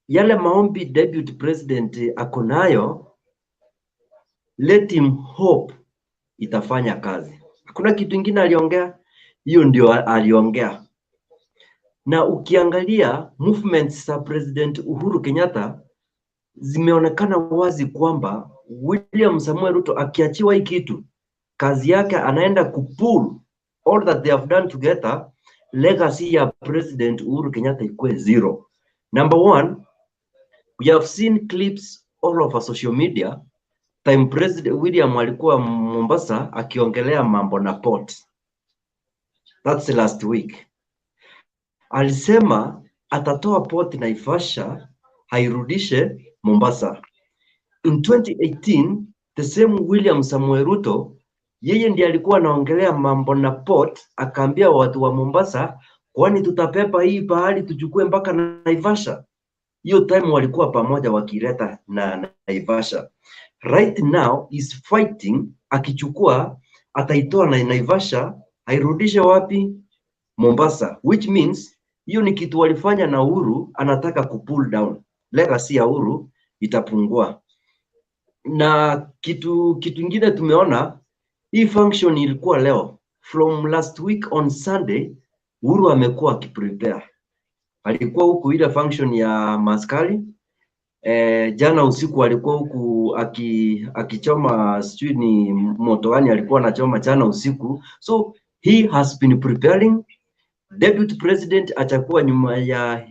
yale maombi deputy president ako nayo, let him hope itafanya kazi. Hakuna kitu ingine aliongea, hiyo ndio aliongea. Na ukiangalia movements za President Uhuru Kenyatta zimeonekana wazi kwamba William Samoei Ruto akiachiwa hii kitu, kazi yake anaenda kupull all that they have done together, legacy ya President Uhuru Kenyatta ikuwe zero. Number one, we have seen clips all over social media time President William alikuwa Mombasa akiongelea mambo na port. That's last week. Alisema atatoa port Naivasha hairudishe Mombasa. In 2018 the same William Samoei Ruto yeye ndiye alikuwa anaongelea mambo na port, akaambia watu wa Mombasa, kwani tutabeba hii bahari tuchukue mpaka Naivasha? Hiyo time walikuwa pamoja wakileta na Naivasha. Right now is fighting, akichukua ataitoa na Naivasha airudishe wapi? Mombasa, which means hiyo ni kitu walifanya na Uhuru, anataka kupull down legacy ya Uhuru itapungua. Na kitu ingine tumeona hii function ilikuwa leo from last week on Sunday, Uhuru amekuwa akiprepare. Alikuwa huku ile function ya maskari jana usiku alikuwa huku akichoma sijui ni moto gani alikuwa anachoma jana usiku, so he has been preparing. Deputy president atakuwa nyuma ya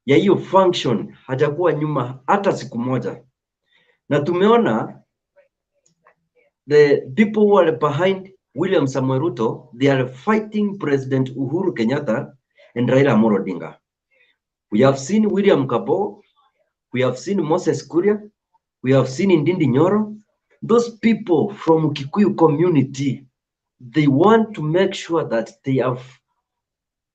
hiyo function, hajakuwa nyuma hata siku moja, na tumeona the people who are behind William Samoei Ruto, they are fighting President Uhuru Kenyatta and Raila Amolo Odinga. We have seen William Kabo, we have seen Moses Kuria, we have seen Ndindi Nyoro. Those people from Kikuyu community, they want to make sure that they have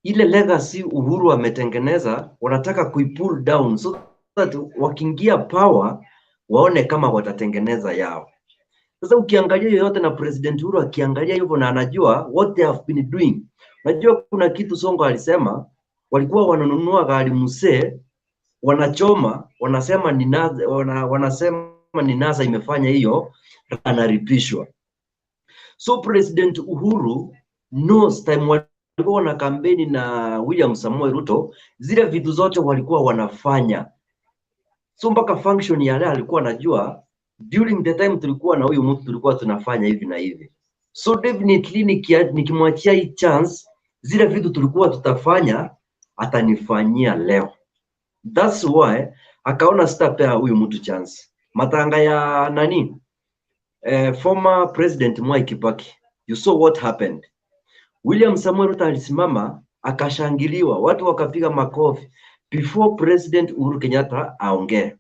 ile legacy Uhuru ametengeneza, wanataka kuipull down so that wakiingia power waone kama watatengeneza yao. Sasa ukiangalia yoyote na President Uhuru akiangalia hivyo na anajua what they have been doing. Najua kuna kitu Sonko alisema, walikuwa wananunua gari mzee, wanachoma, wanasema ni NASA, wanasema ni NASA imefanya hiyo, analipishwa. So President Uhuru knows time walikuwa wana kampeni na William Samoei Ruto, zile vitu zote walikuwa wanafanya. So mpaka function ya leo alikuwa anajua during the time tulikuwa na huyu mtu tulikuwa tunafanya hivi na hivi. So definitely nikimwachia hii chance, zile vitu tulikuwa tutafanya atanifanyia leo. That's why akaona sitapea huyu mtu chance. Matanga ya nani? Former President Mwai Kibaki. You saw what happened. William Samoei Ruto alisimama akashangiliwa, watu wakapiga makofi before President Uhuru Kenyatta aongee.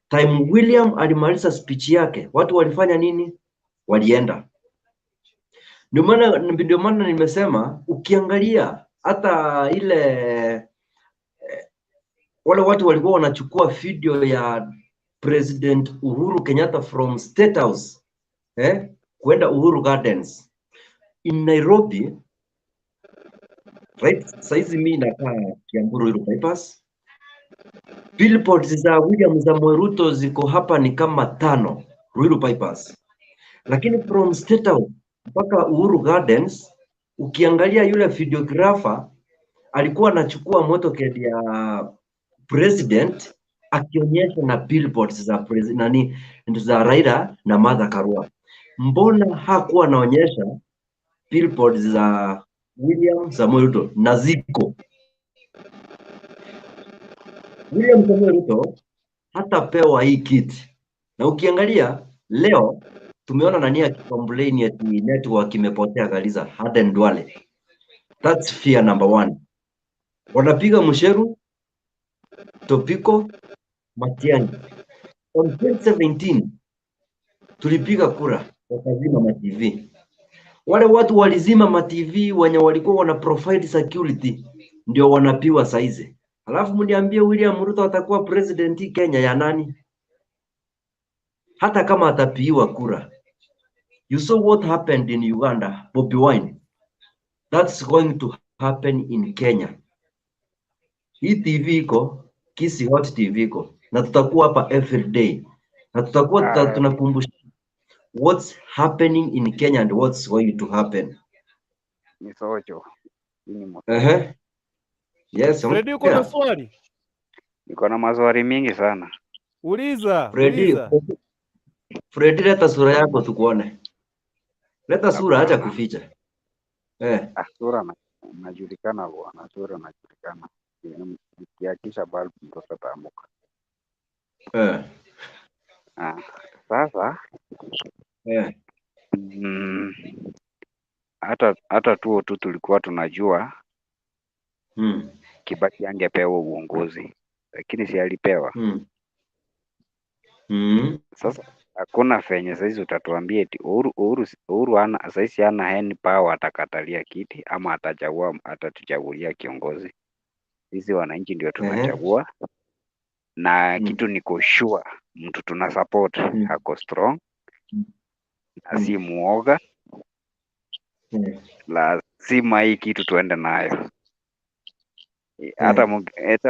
Time William alimaliza speech yake, watu walifanya nini? Walienda. Ndio maana nimesema ukiangalia hata ile wale watu walikuwa wanachukua video ya President Uhuru Kenyatta from State House kwenda Uhuru Gardens in Nairobi, right? Saizi mi nakaa Kiambu Ruiru Bypass. Billboards za William Samoei Ruto ziko hapa ni kama tano Ruiru Bypass, lakini from State House mpaka Uhuru Gardens, ukiangalia yule videographer Alikuwa anachukua motorcade ya president akionyesha na billboards za nani za Raila na Martha Karua. Mbona hakuwa anaonyesha billboards za William Samoei Ruto? Na ziko William Samoei Ruto hatapewa hii kiti. Na ukiangalia leo tumeona nani akicomplain eti network imepotea Garissa, Aden Duale. That's fear number one. Wanapiga Musheru, Topiko, Matiang'i. On 2017 tulipiga kura wakazima ma TV. Wale watu walizima ma TV wenye walikuwa wana provide security ndio wanapiwa saizi. Alafu mniambie William Ruto atakuwa president Kenya ya nani? Hata kama atapigiwa kura. You saw what happened in Uganda, Bobi Wine. That's going to happen in Kenya. Hii TV iko, Kisii Hot TV iko, na tutakuwa hapa every day, na tutakuwa tunakumbusha what's happening in Kenya and what's going to happen. Ni Socho. Ni Yes, Freddy, uko na swali? Niko na maswali mingi sana. Uliza. Freddy, Freddy, leta sura yako tukuone. Leta sura, acha kuficha. Sura najulikana bwana, sura najulikana. Nikiakisha bulb mtoto ataamuka. Sasa hata tuo tu tulikuwa tunajua Kibaki angepewa uongozi, lakini si alipewa. Sasa hakuna fenye saizi utatuambia eti Uhuru ana saizi hana any power, atakatalia kiti ama atachagua, atatuchagulia kiongozi. Sisi wananchi ndio tunachagua. Na kitu niko sure mtu tuna support ako strong na si muoga. Lazima hii kitu tuende nayo. Hata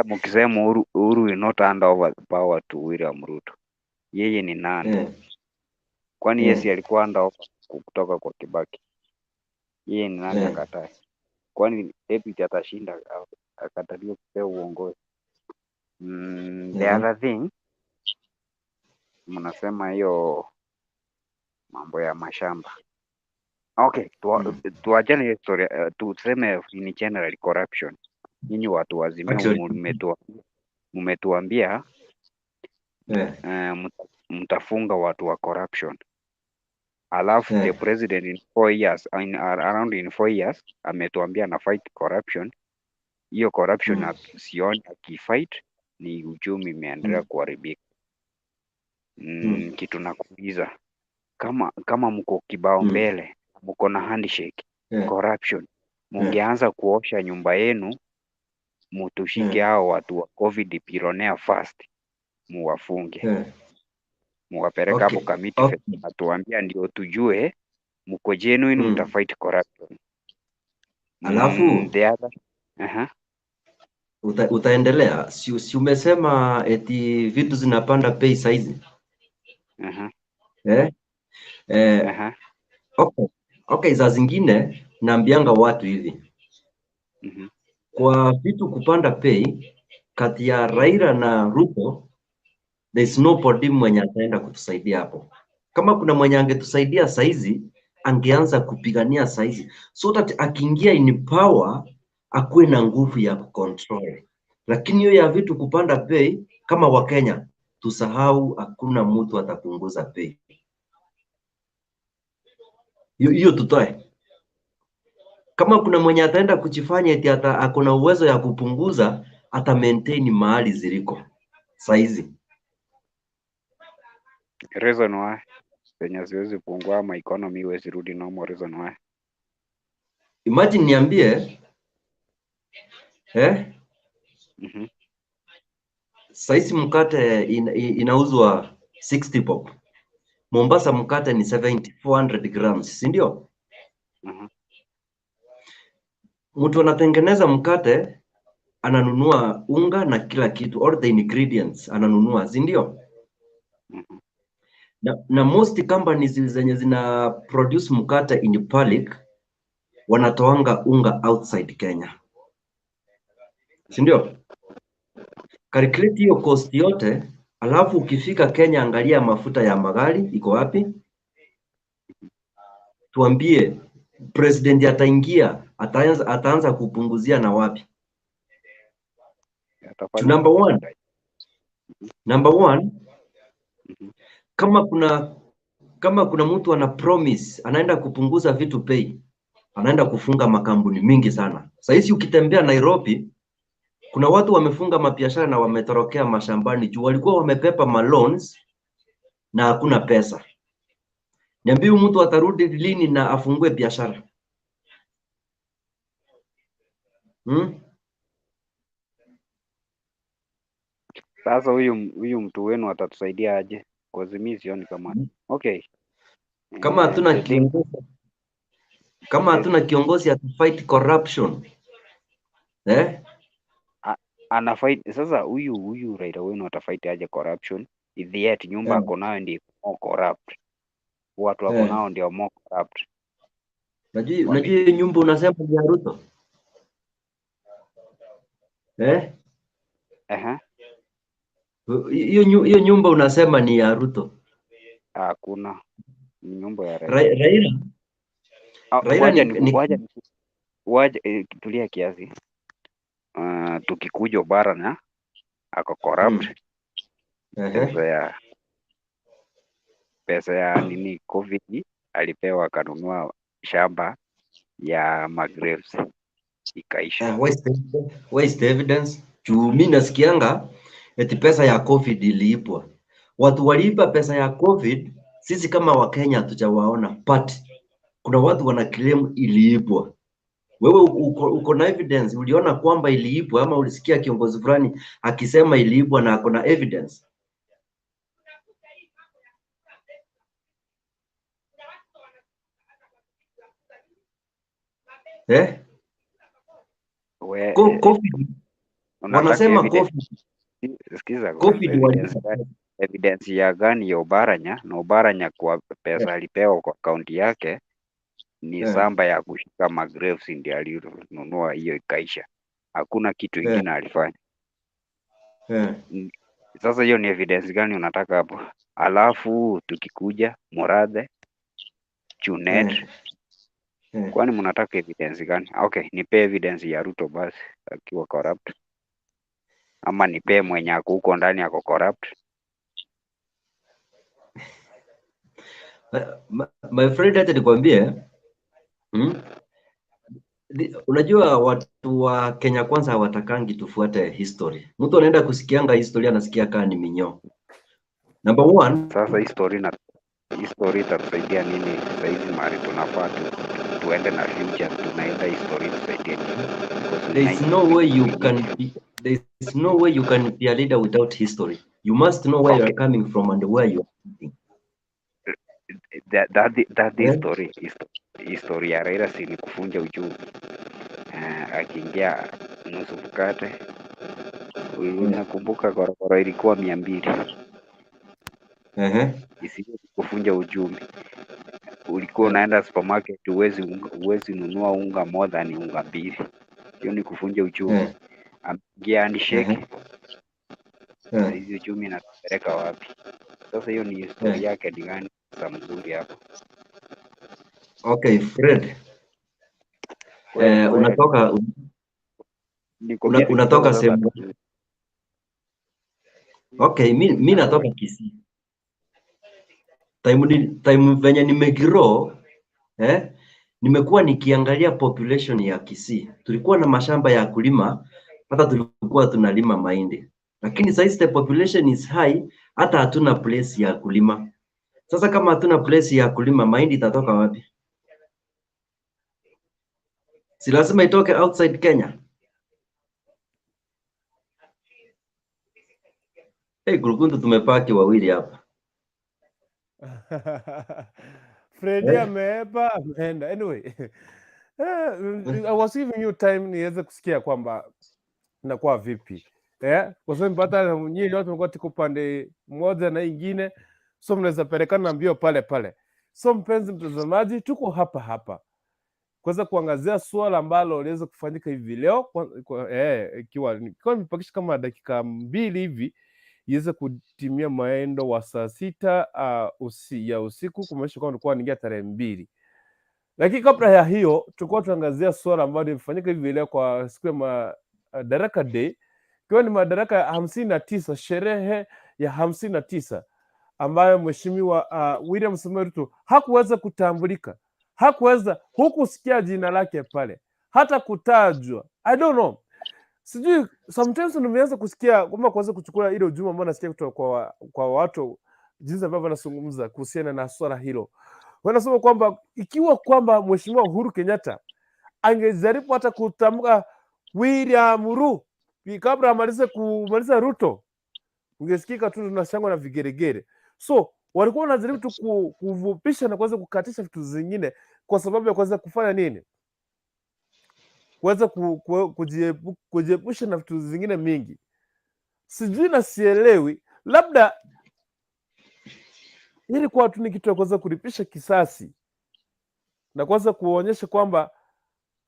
mkisema Uhuru will not hand over power to William Ruto, yeye ni nani? Kwani yeye si alikuwa hand over kutoka kwa Kibaki? Yeye ni nani akatae? Kwani deputy atashinda akatalie kupewa uongozi? The other thing, mnasema hiyo mambo ya mashamba. Okay, tuachane hiyo story, tuseme in general corruption. Nyinyi watu wazima mmetuambia mtafunga watu wa corruption. Alafu the president in 4 years, around in 4 years ametuambia na fight corruption. Hiyo corruption sioni akifight, ni uchumi imeendelea kuharibika. Kitu nakuuliza, kama mko kibao mbele, mko na handshake corruption, mungeanza kuosha nyumba yenu, mutushike hao watu wa COVID billionaire first, muwafunge, muwapeleka hapo committee, atuambia ndio tujue mko genuine, mtafight corruption. Alafu the other utaendelea, si umesema eti vitu zinapanda bei saizi? Okay, za zingine naambianga watu hivi. Kwa vitu kupanda bei kati ya Raila na Ruto, there is nobody mwenye ataenda kutusaidia hapo. Kama kuna mwenye angetusaidia saizi, angeanza kupigania saizi so that akiingia in power akuwe na nguvu ya kucontrol. Lakini hiyo ya vitu kupanda bei, kama wa Kenya tusahau, hakuna mtu atapunguza bei hiyo, tutoe. Kama kuna mwenye ataenda kujifanya eti akona uwezo ya kupunguza, ata maintain mahali ziliko saizi. Reason why zenye siwezi pungua ama economy iwezi rudi normal, reason why. Imagine niambie saizi mkate inauzwa 60 bob. Mombasa mkate ni 70, 400 grams, si ndio? Mtu anatengeneza mkate ananunua unga na kila kitu, all the ingredients ananunua, si ndio? Na most companies zenye zina produce mkate in bulk wanatoanga unga outside Kenya. Si ndio? Calculate hiyo cost yote, alafu ukifika Kenya angalia mafuta ya magari iko wapi, tuambie president ataingia ataanza kupunguzia na wapi. To Atafanya number one, number one, kama kuna mtu ana promise anaenda kupunguza vitu bei, anaenda kufunga makampuni mingi sana. Sahizi ukitembea Nairobi, kuna watu wamefunga mabiashara na wametorokea mashambani juu walikuwa wamepepa maloans na hakuna pesa. Niambie huyu mtu atarudi lini na afungue biashara? Hmm? Sasa huyu mtu wenu atatusaidia aje? Cause mimi sioni kama okay. Kama hatuna The thing kiongozi, kama hatuna kiongozi ata fight corruption. Eh? Ana fight sasa, huyu Raila wenu atafight aje corruption if yet nyumba ako nayo ndio more corrupt, watu wako nao ndio more corrupt. Unajua hiyo nyumba unasema ni ya Ruto? Eh? Aha, Hiyo nyumba unasema ni ya Ruto. Hakuna, ni nyumba ya Raila. Raila Ah, Raila waja ni, ni ni waja waja tulia kiasi. Tukikuja bara na ako corrupt. Pesa ya nini, COVID alipewa akanunua shamba ya magrapes ikaisha. Where is the evidence? Juu mi nasikianga eti pesa ya COVID iliibwa. Watu waliiba pesa ya COVID, sisi kama Wakenya hatujawaona, but kuna watu wana claim iliibwa. Wewe uko na evidence, uliona kwamba iliibwa ama ulisikia kiongozi fulani akisema iliibwa na ako na evidence? Eh? We, COVID, unataka wanasema evidence? COVID, Sikiza kwanza, COVID evidence waliiba. gani? Evidence ya gani ya Oparanya? Na Oparanya kwa pesa alipewa kwa akaunti yake ni samba ya kushika magrapes ndio alinunua hiyo ikaisha. Hakuna kitu ingine alifanya. Sasa hiyo ni evidence gani unataka hapo? Alafu tukikuja Murathe, Junet, kwani mnataka evidence gani? Okay, nipe evidence ya Ruto basi akiwa corrupt, ama nipe mwenye ako huko ndani ako corrupt. My friend, acha nikwambie, Unajua watu wa Kenya Kwanza hawatakangi tufuate history. Mtu anaenda kusikianga history anasikia kaa ni minyoo. Number one, Sasa history na history itatusaidia nini saizi mahali tunafaa tuende na future, tunaenda history tusaidie nini? Because there is no way you can be, there is no way you can be a leader without history. You must know where you are coming from and where you are heading. That Eh? History ya Raila si ni kufunja uchumi. Akiingia nusu mkate, unakumbuka korokoro ilikuwa 200. Isiwe kufunja uchumi. Ulikuwa unaenda supermarket huwezi nunua unga more than unga 2. Hiyo ni kufunja uchumi. Ameingia handshake. Hizi uchumi inatupeleka wapi? Sasa hiyo ni story yake ni gani sasa mzuri hapo? Okay, Fred. Niko busy Unatoka kidogo sasa. sehemu. Okay, mi natoka Kisii. Time venye nimegrow, nimekuwa nikiangalia population ya Kisii. Tulikuwa na mashamba ya kulima, hata tulikuwa tunalima mahindi. Lakini saizi the population is high, hata hatuna place ya kulima. Sasa kama hatuna place ya kulima, mahindi itatoka wapi? Si lazima itoke outside Kenya. Hey, Gulukundu tumepaki wawili hapa. Freddy ameepa, ameenda. Anyway, I was giving you time niweze kusikia kwamba inakuwa vipi. Kwa sababu hata nyinyi watu mlikuwa tuko pande moja na ingine, so mnaweza pelekana mbio pale pale. So mpenzi mtazamaji, tuko hapa hapa. Kuweza kuangazia suala ambalo liweza kufanyika hivi leo ikiwa nimebakisha kama dakika 2 hivi iweze kutimia maendo wa saa 6 ya usiku, kumaanisha kwamba tulikuwa tunaingia tarehe 2. Lakini kabla ya hiyo tulikuwa tunaangazia suala ambalo limefanyika hivi leo kwa siku ya Madaraka Day, ikiwa ni madaraka ya 59, sherehe ya 59 ambayo Mheshimiwa William Samoei Ruto hakuweza kutambulika, hakuweza hukusikia jina lake pale, hata kutajwa. I don't know, sijui, sometimes nimeanza kusikia kwamba kuweza kuchukua ile ujumbe ambao nasikia kutoka kwa watu, jinsi ambavyo wanazungumza kuhusiana na swala hilo, wanasema kwamba ikiwa kwamba Mheshimiwa Uhuru Kenyatta angejaribu hata kutamka William Ru kabla amalize kumaliza Ruto, ungesikika tu tunashangwa na vigeregere. So walikuwa wanajaribu tu kuvupisha na kuweza kukatisha vitu zingine kwa sababu ya kuweza kufanya nini, kuweza kujiepusha na vitu zingine mingi. Sijui na sielewi, labda ilikuwa tu ni kitu ya kuweza kulipisha kisasi na kuweza kuonyesha kwamba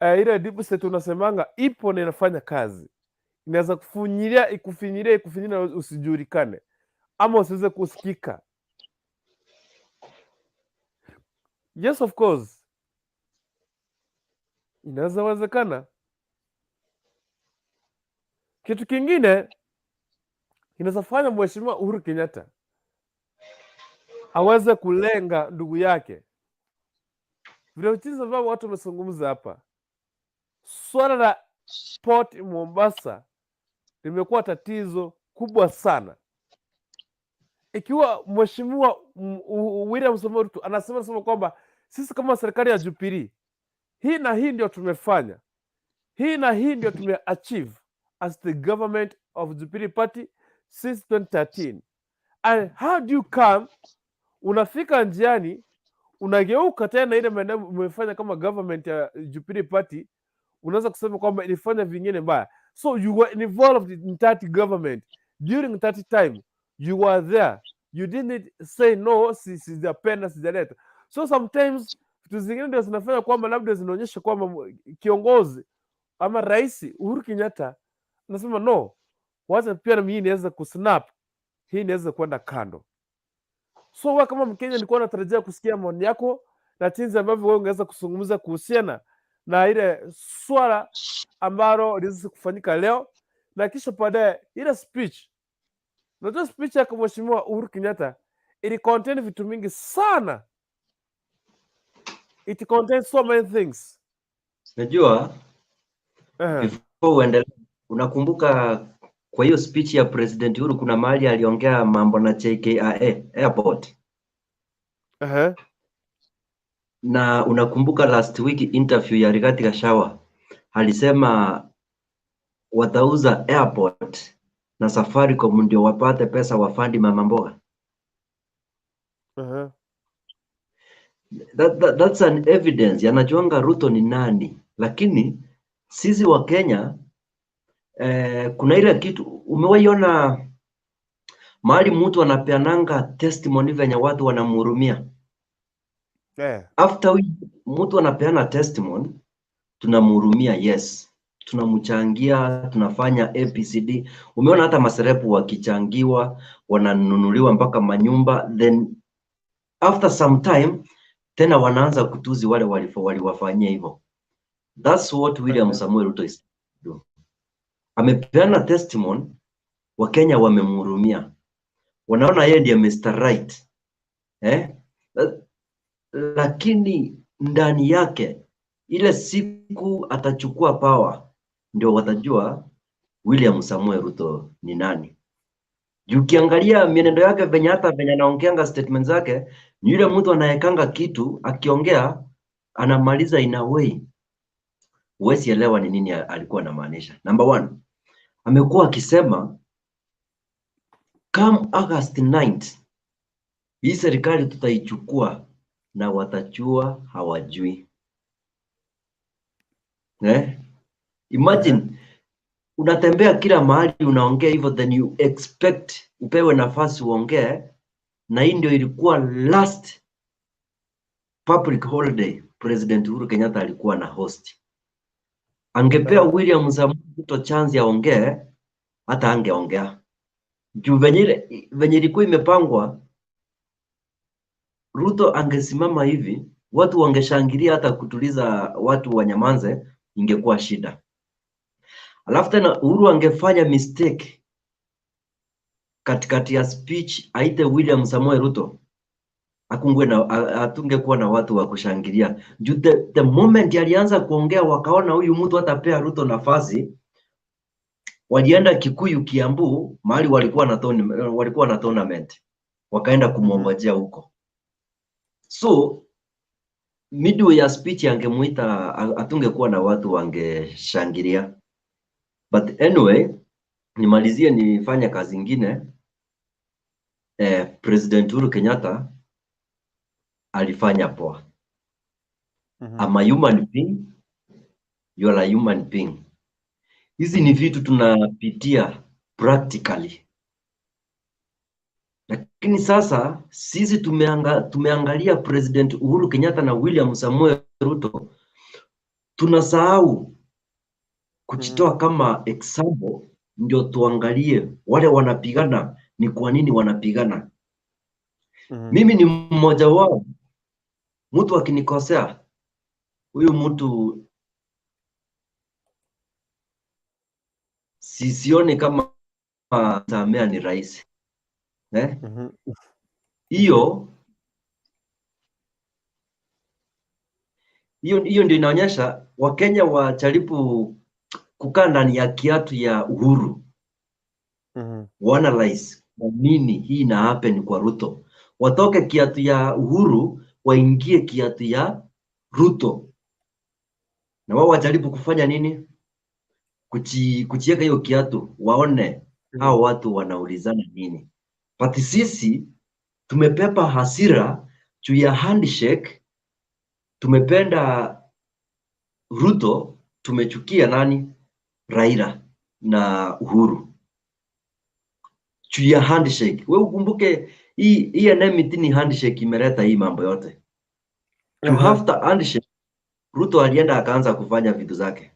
ile deep state unasemanga ipo na inafanya kazi, inaweza kufinyilia ikufinyilia ikufinyilia usijulikane ama usiweze kusikika. Yes, of course, inaweza wezekana. Kitu kingine inaweza fanya Mheshimiwa Uhuru Kenyatta aweze kulenga ndugu yake, vile jinsi ambavyo watu wamezungumza hapa, swala la Port Mombasa limekuwa tatizo kubwa sana. Ikiwa Mheshimiwa William Samoei Ruto anasema sema kwamba sisi kama serikali ya Jubilee, hii na hii ndio tumefanya, hii na hii ndio tumeachieve as the government of Jubilee Party since 2013. And how do you come, unafika njiani unageuka tena ile maeneo umefanya kama government ya Jubilee Party, unaweza kusema kwamba ilifanya vingine mbaya. So you were involved in that government during that time, you were there, you didn't say no, sijapenda, sijaleta. So sometimes vitu zingine ndio zinafanya kwamba labda zinaonyesha kwamba kiongozi ama Rais Uhuru Kenyatta anasema no, wacha pia na mimi niweze kusnap hii, niweze kwenda kando. So wewe kama Mkenya, nilikuwa natarajia kusikia maoni yako na jinsi ambavyo wewe ungeweza kuzungumza kuhusiana na ile swala ambalo liweza kufanyika leo, na kisha baadaye ile speech. Unajua speech ya Mheshimiwa Uhuru Kenyatta ili contain vitu mingi sana, it contains so many things. Najua before uendelee, unakumbuka kwa hiyo speech ya President Uhuru kuna mahali aliongea mambo na JKIA airport? Na unakumbuka last week interview ya Rigathi Gachagua alisema watauza airport na Safaricom ndio wapate pesa wafund mama mboga. That's an evidence. Anajuanga Ruto ni nani, lakini sisi wa Kenya kuna ile kitu umewaiona mahali mtu anapeananga testimony venye watu wanamhurumia. After mtu anapeana testimony, tunamhurumia, yes, tunamchangia, tunafanya ABCD. Umeona hata maserebu wakichangiwa wananunuliwa mpaka manyumba, then after some time tena wanaanza kutuzi wale waliwafanyia hivyo. That's what William Samuel Ruto is doing. Amepeana testimony, Wakenya wamemhurumia, wanaona yeye ndiye Mr. Right, eh? Lakini ndani yake ile siku atachukua power ndio watajua William Samuel Ruto ni nani. Juu ukiangalia mienendo yake venye hata venye anaongeanga statement zake, ni yule mtu anayekanga kitu akiongea anamaliza in a way huwezi elewa ni nini alikuwa anamaanisha. Number one, amekuwa akisema come August 9th hii serikali tutaichukua na watajua hawajui. Eh? Imagine unatembea kila mahali unaongea hivyo, then you expect upewe nafasi uongee, na hii ndio ilikuwa last Public holiday President Uhuru Kenyatta alikuwa na host. Angepea William Samoei Ruto chance aongee, hata angeongea. Juu venye ilikuwa imepangwa, Ruto angesimama hivi, watu wangeshangilia, hata kutuliza watu wanyamaze ingekuwa shida. Alafu tena Uhuru angefanya mistake katikati ya speech aite William Samoei Ruto, akungwe na hatungekuwa na watu wa kushangilia. Juu the moment alianza kuongea wakaona huyu mtu hatapea Ruto nafasi, walienda Kikuyu, Kiambu, mahali walikuwa na tournament, wakaenda kumwongojea huko. So midway ya speech angemuita, hatungekuwa na watu wangeshangilia. But anyway, nimalizie nifanye kazi ingine. President Uhuru Kenyatta alifanya poa. I'm a human being, you are a human being. Hizi ni vitu tunapitia practically. Lakini sasa sisi tumeangalia President Uhuru Kenyatta na William Samoei Ruto, tunasahau kujitoa kama example, ndio tuangalie wale wanapigana ni kwa nini wanapigana. Mimi ni mmoja wao. Mtu akinikosea, huyu mtu sioni kama samea ni rahisi. Eh? Hiyo hiyo ndio inaonyesha Wakenya wajaribu kukaa ndani ya kiatu ya Uhuru. Waanalyze kwa nini hii ina happen kwa Ruto. Watoke kiatu ya Uhuru waingie kiatu ya Ruto. Na wao wajaribu kufanya nini? Kujiweka hiyo kiatu waone hao watu wanaulizana nini. But sisi tumepepa hasira juu ya handshake, tumependa Ruto, tumechukia nani? Raila na Uhuru. Juu ya handshake. Wewe ukumbuke hii enmity ni handshake imeleta hii mambo yote. To after handshake, Ruto alienda akaanza kufanya vitu zake.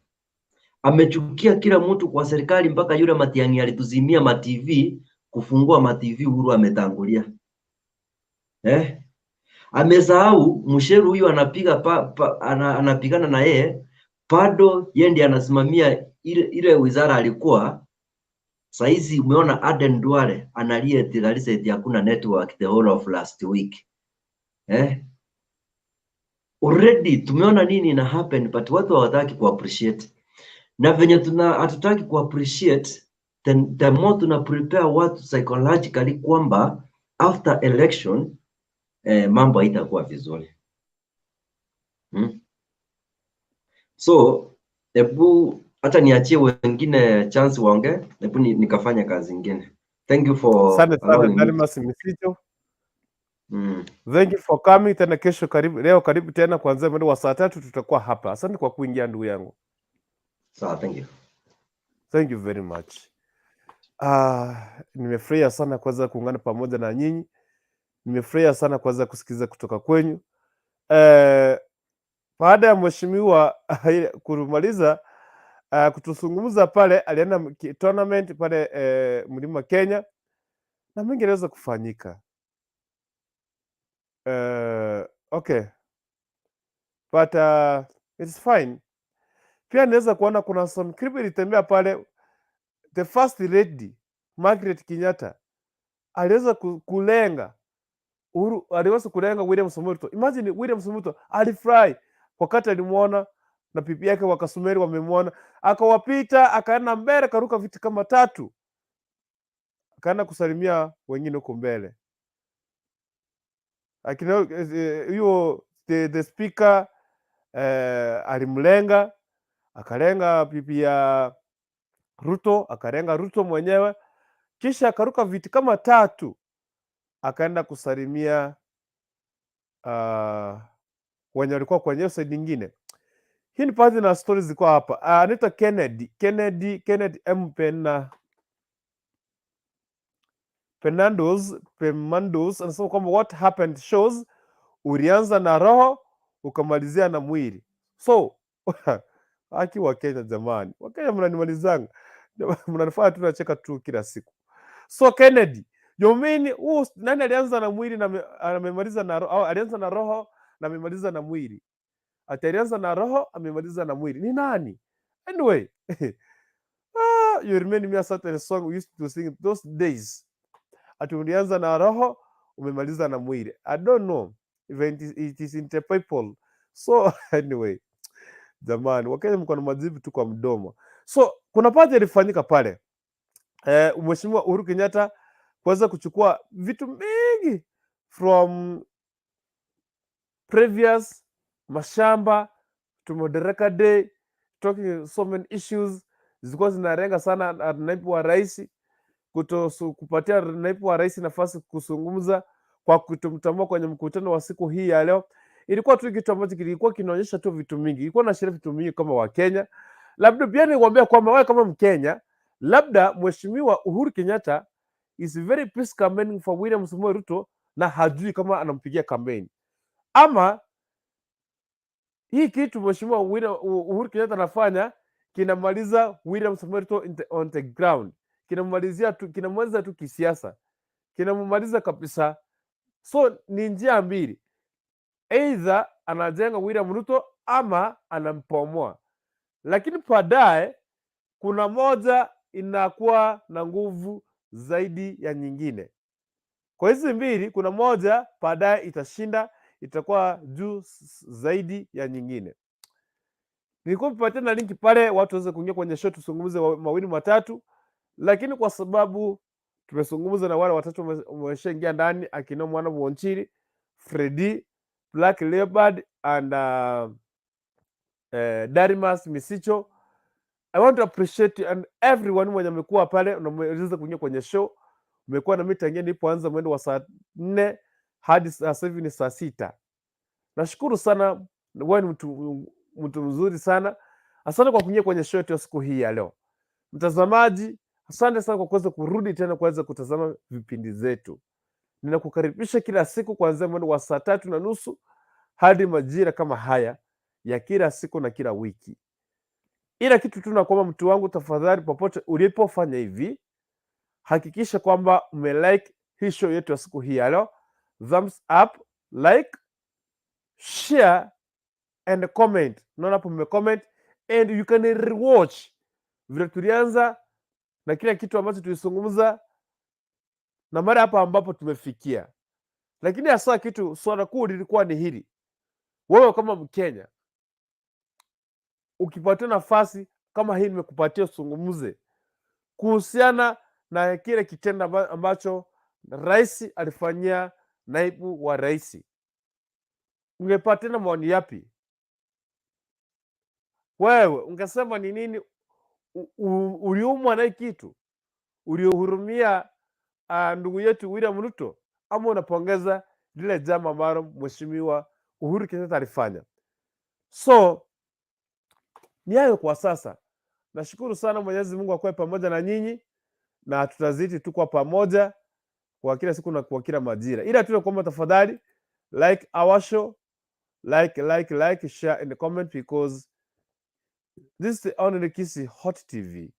Amechukia kila mtu kwa serikali mpaka yule Matiang'i alituzimia ma TV, kufungua ma TV Uhuru ametangulia. Amesahau Musheru huyu anapiga anapigana na yeye, bado yeye ndiye anasimamia ile wizara alikuwa. Saizi umeona Aden Duale analia eti Garissa eti hakuna network the whole of last week. Already tumeona nini ina happen, but watu hawataki ku appreciate. Na venye hatutaki ku appreciate, the more tuna prepare watu psychologically kwamba after election mambo haitakuwa vizuri. So hebu hata niachie wengine chance waongee, hebu nikafanya kazi nyingine. Thank you for Asante sana allowing me. Dalmas Misicho. Thank you for coming. Tena kesho karibu, leo karibu tena kuanzia mwendo wa saa 3 tutakuwa hapa. Asante kwa kuingia ndugu yangu. Sawa, thank you. Thank you very much. Nimefurahia sana kuweza kuungana pamoja na nyinyi. Nimefurahia sana kuweza kusikiza kutoka kwenyu. Baada ya mheshimiwa kumaliza kutuzungumza pale, alienda tournament pale Mlima Kenya na mengi yaliweza kufanyika. Okay. But it's fine. Pia naweza kuona kuna some clip ilitembea pale, the first lady Margaret Kenyatta aliweza kulenga Uhuru, aliweza kulenga William Samoei Ruto. Imagine William Samoei Ruto alifurahi wakati alimuona na bibi yake wakasumeri wamemwona, akawapita akaenda mbele, akaruka viti kama 3, akaenda kusalimia wengine huko mbele. Lakini hiyo the speaker alimlenga, akalenga bibi ya Ruto, akalenga Ruto mwenyewe, kisha akaruka viti kama 3, akaenda kusalimia wenye walikuwa kwenye side nyingine. Hii ni baadhi na stories zilikuwa hapa. Anaitwa Kennedy M Pena Penandos anasema kwamba what happened shows Ulianza na roho ukamalizia na mwili. So haki wa Kenya jamani, Wakenya mnanimalizanga, mnanifanya tu nacheka tu kila siku. So Kennedy, you mean huu nani alianza na mwili na amemaliza na roho? Alianza na roho na amemaliza na mwili. Ati alianza na roho, amemaliza na mwili. Ni nani? Anyway, ah, you remind me a certain song we used to sing those days. Ati ulianza na roho, umemaliza na mwili. I don't know if it is in the people. So anyway, jamani, Wakenya mko na majibu tu kwa mdomo. So kuna part ilifanyika pale, Mheshimiwa Uhuru Kenyatta kuweza kuchukua vitu mingi from previous mashamba to Madaraka Day, talking so many issues zilikuwa zinarenga sana na naibu wa rais kupatia naibu wa rais nafasi kuzungumza kwa kutomtambua kwenye mkutano wa siku hii ya leo. Ilikuwa tu kitu ambacho kilikuwa kinaonyesha tu vitu mingi, ilikuwa inaashiria vitu mingi kama Wakenya. Labda pia nikwambia kwamba wewe kama Mkenya, labda Mheshimiwa Uhuru Kenyatta is very peace campaigning for William Samoei Ruto na hajui kama anampigia kampeni ama hii kitu Mheshimiwa Uhuru Kenyatta anafanya kinamaliza William Samoei Ruto on the ground, kinamalizia tu, kinamaliza tu kisiasa, kinamaliza kabisa. So ni njia mbili, either anajenga William Ruto ama anampomoa, lakini baadaye kuna moja inakuwa na nguvu zaidi ya nyingine. Kwa hizi mbili, kuna moja baadaye itashinda, itakuwa juu zaidi ya nyingine. Nilikuwa nimepatia na link pale watu waweze kuingia kwenye show tuzungumze mawili matatu, lakini kwa sababu tumezungumza na wale watatu wameshaingia ndani, akina Mwana Mwonchiri, Freddy, Black Leopard and Darimas Misicho. I want to appreciate you and everyone mwenye amekuwa pale na umeweza kuingia kwenye show. Umekuwa na mimi tangia nilipoanza mwendo wa saa 4 hadi sasa hivi ni saa 6. Nashukuru sana, wewe ni mtu mzuri sana. Asante kwa kuingia kwenye show yetu ya siku hii ya leo. Mtazamaji, asante sana kwa kuweza kurudi tena kuweza kutazama vipindi zetu. Ninakukaribisha kila siku kuanzia mwendo wa saa 3:30 hadi majira kama haya ya kila siku na kila wiki. Ila kitu tu nakuomba mtu wangu, tafadhali, popote ulipofanya hivi, hakikisha kwamba umelike hii show yetu ya siku hii ya leo, thumbs up, like, share and comment. Naona hapo mmecomment and you can rewatch vile tulianza na kila kitu ambacho tulizungumza na mara hapa ambapo tumefikia. Lakini hasa kitu swala kuu lilikuwa ni hili: wewe kama Mkenya ukipatiwa nafasi kama hii nimekupatia, uzungumze kuhusiana na kile kitendo ambacho rais alifanyia naibu wa rais, ungepatiana maoni yapi? Wewe ungesema ni nini? Uliumwa na hii kitu? Uliohurumia ndugu yetu William Ruto ama unapongeza lile jambo ambalo Mheshimiwa Uhuru Kenyatta alifanya? So ni hayo kwa sasa. Nashukuru sana, Mwenyezi Mungu akuwe pamoja na nyinyi na tutazidi tu kwa pamoja kwa kila siku na kwa kila majira, ila tu kwamba tafadhali like our show, like, like, like, share and comment, because this is the only Kisii Hot TV,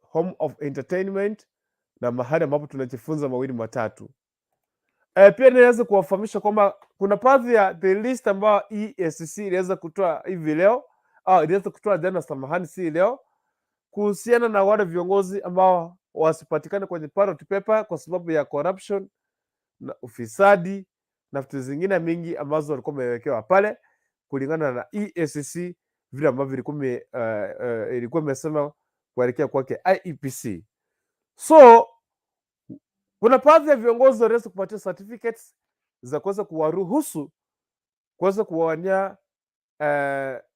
home of entertainment na mahali ambapo tunajifunza mawili matatu. Pia niweze kuwafahamisha kwamba kuna baadhi ya the list ambayo EACC iliweza kutoa hivi leo au iliweza kutoa jana, samahani, si leo, kuhusiana na wale viongozi ambao wasipatikane kwenye ballot paper kwa sababu ya corruption na ufisadi na vitu zingine mingi ambazo walikuwa wamewekewa pale kulingana na EACC vile ambavyo ilikuwa imesema kuelekea kwake IEBC. So kuna baadhi ya viongozi waliweza kupatia certificates za kuweza kuwaruhusu kuweza kuwania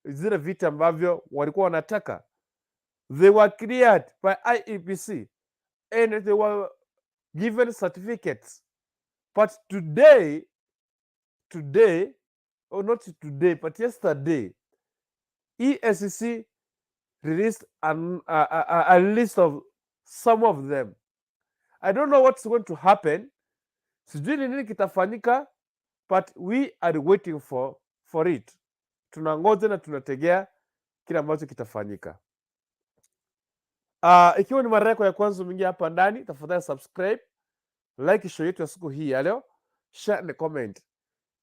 zile viti ambavyo walikuwa wanataka. They were cleared by IEBC and they were given certificates. But today, or not today, but yesterday, EACC released a list of some of them. I don't know what's going to happen. Sijui ni nini kitafanyika. But we are waiting for it. Tunangoja na tunategea kile ambacho kitafanyika. Ikiwa ni mara yako ya kwanza umeingia hapa ndani, tafadhali subscribe, like show yetu ya siku hii ya leo, share na comment.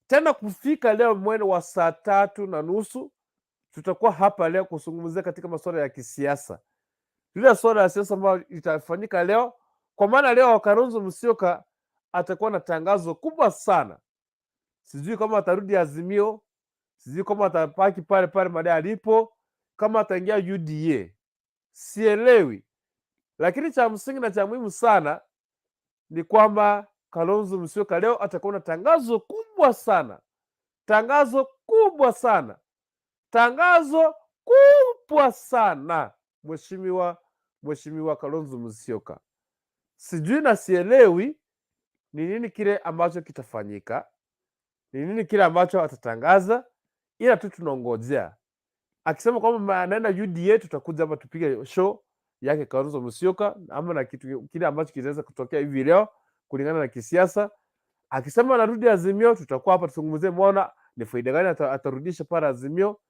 Tena kufika leo mwendo wa saa 3:30 tutakuwa hapa leo kuzungumzia katika masuala ya kisiasa, lile suala la siasa ambayo itafanyika leo, kwa maana leo Kalonzo Musyoka atakuwa na tangazo kubwa sana. Sijui kama atarudi Azimio, sijui kama atabaki pale pale mahali alipo, kama ataingia UDA, sielewi. Lakini cha msingi na cha muhimu sana ni kwamba Kalonzo Musyoka leo atakuwa na tangazo kubwa sana, tangazo kubwa sana, tangazo kubwa sana, Mheshimiwa Kalonzo Musyoka. Sijui na sielewi ni nini kile ambacho kitafanyika, ni nini kile ambacho atatangaza, ila tu tunaongojea. Akisema kwamba anaenda UDA, tutakuja hapa tupige show yake Kalonzo Musyoka, ama na kitu kile ambacho kitaweza kutokea hivi leo kulingana na kisiasa. Akisema anarudi Azimio, tutakuwa hapa tuzungumzie, mbona ni faida gani atarudisha pale Azimio.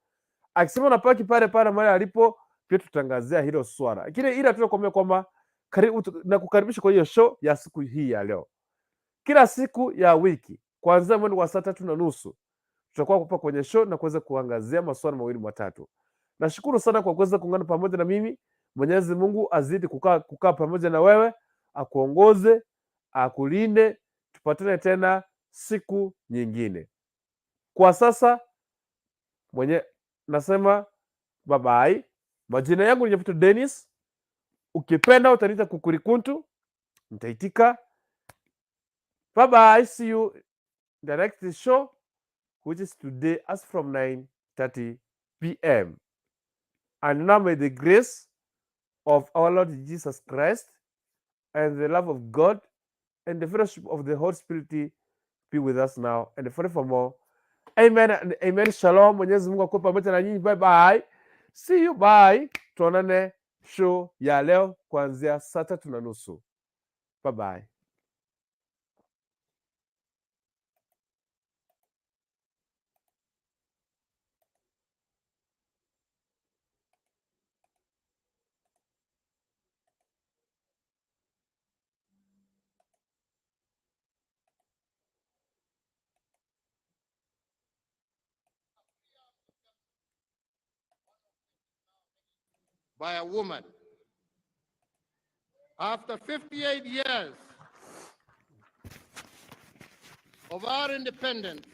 Akisema anabaki pale pale mahali alipo, pia tutangazia hilo swala. Lakini ila tunakwambia kwamba karibu na kukaribisha kwa hiyo show ya siku hii ya leo. Kila siku ya wiki kuanzia mwendo wa saa 3:30 tutakuwa hapa kwenye show na kuweza kuangazia masuala mawili matatu. Nashukuru sana kwa kuweza kuungana pamoja na mimi. Mwenyezi Mungu azidi kukaa pamoja na wewe, akuongoze, akulinde. Tupatane tena siku nyingine. Kwa sasa mwenye nasema bye bye. Majina yangu ni Nyavuto Dennis. Ukipenda utaniita Kukurikuntu, nitaitika. Bye bye. See you in the next show, which is today as from 9:30 p.m. And now may the grace of our Lord Jesus Christ and the love of God and the fellowship of the Holy Spirit be with us now and forevermore. Amen and amen. Shalom. Mwenyezi Mungu akuwe pamoja na nyinyi. Bye bye. See you, bye. Tuonane show ya leo kuanzia saa 3:30. Bye bye. By a woman. After 58 years of our independence,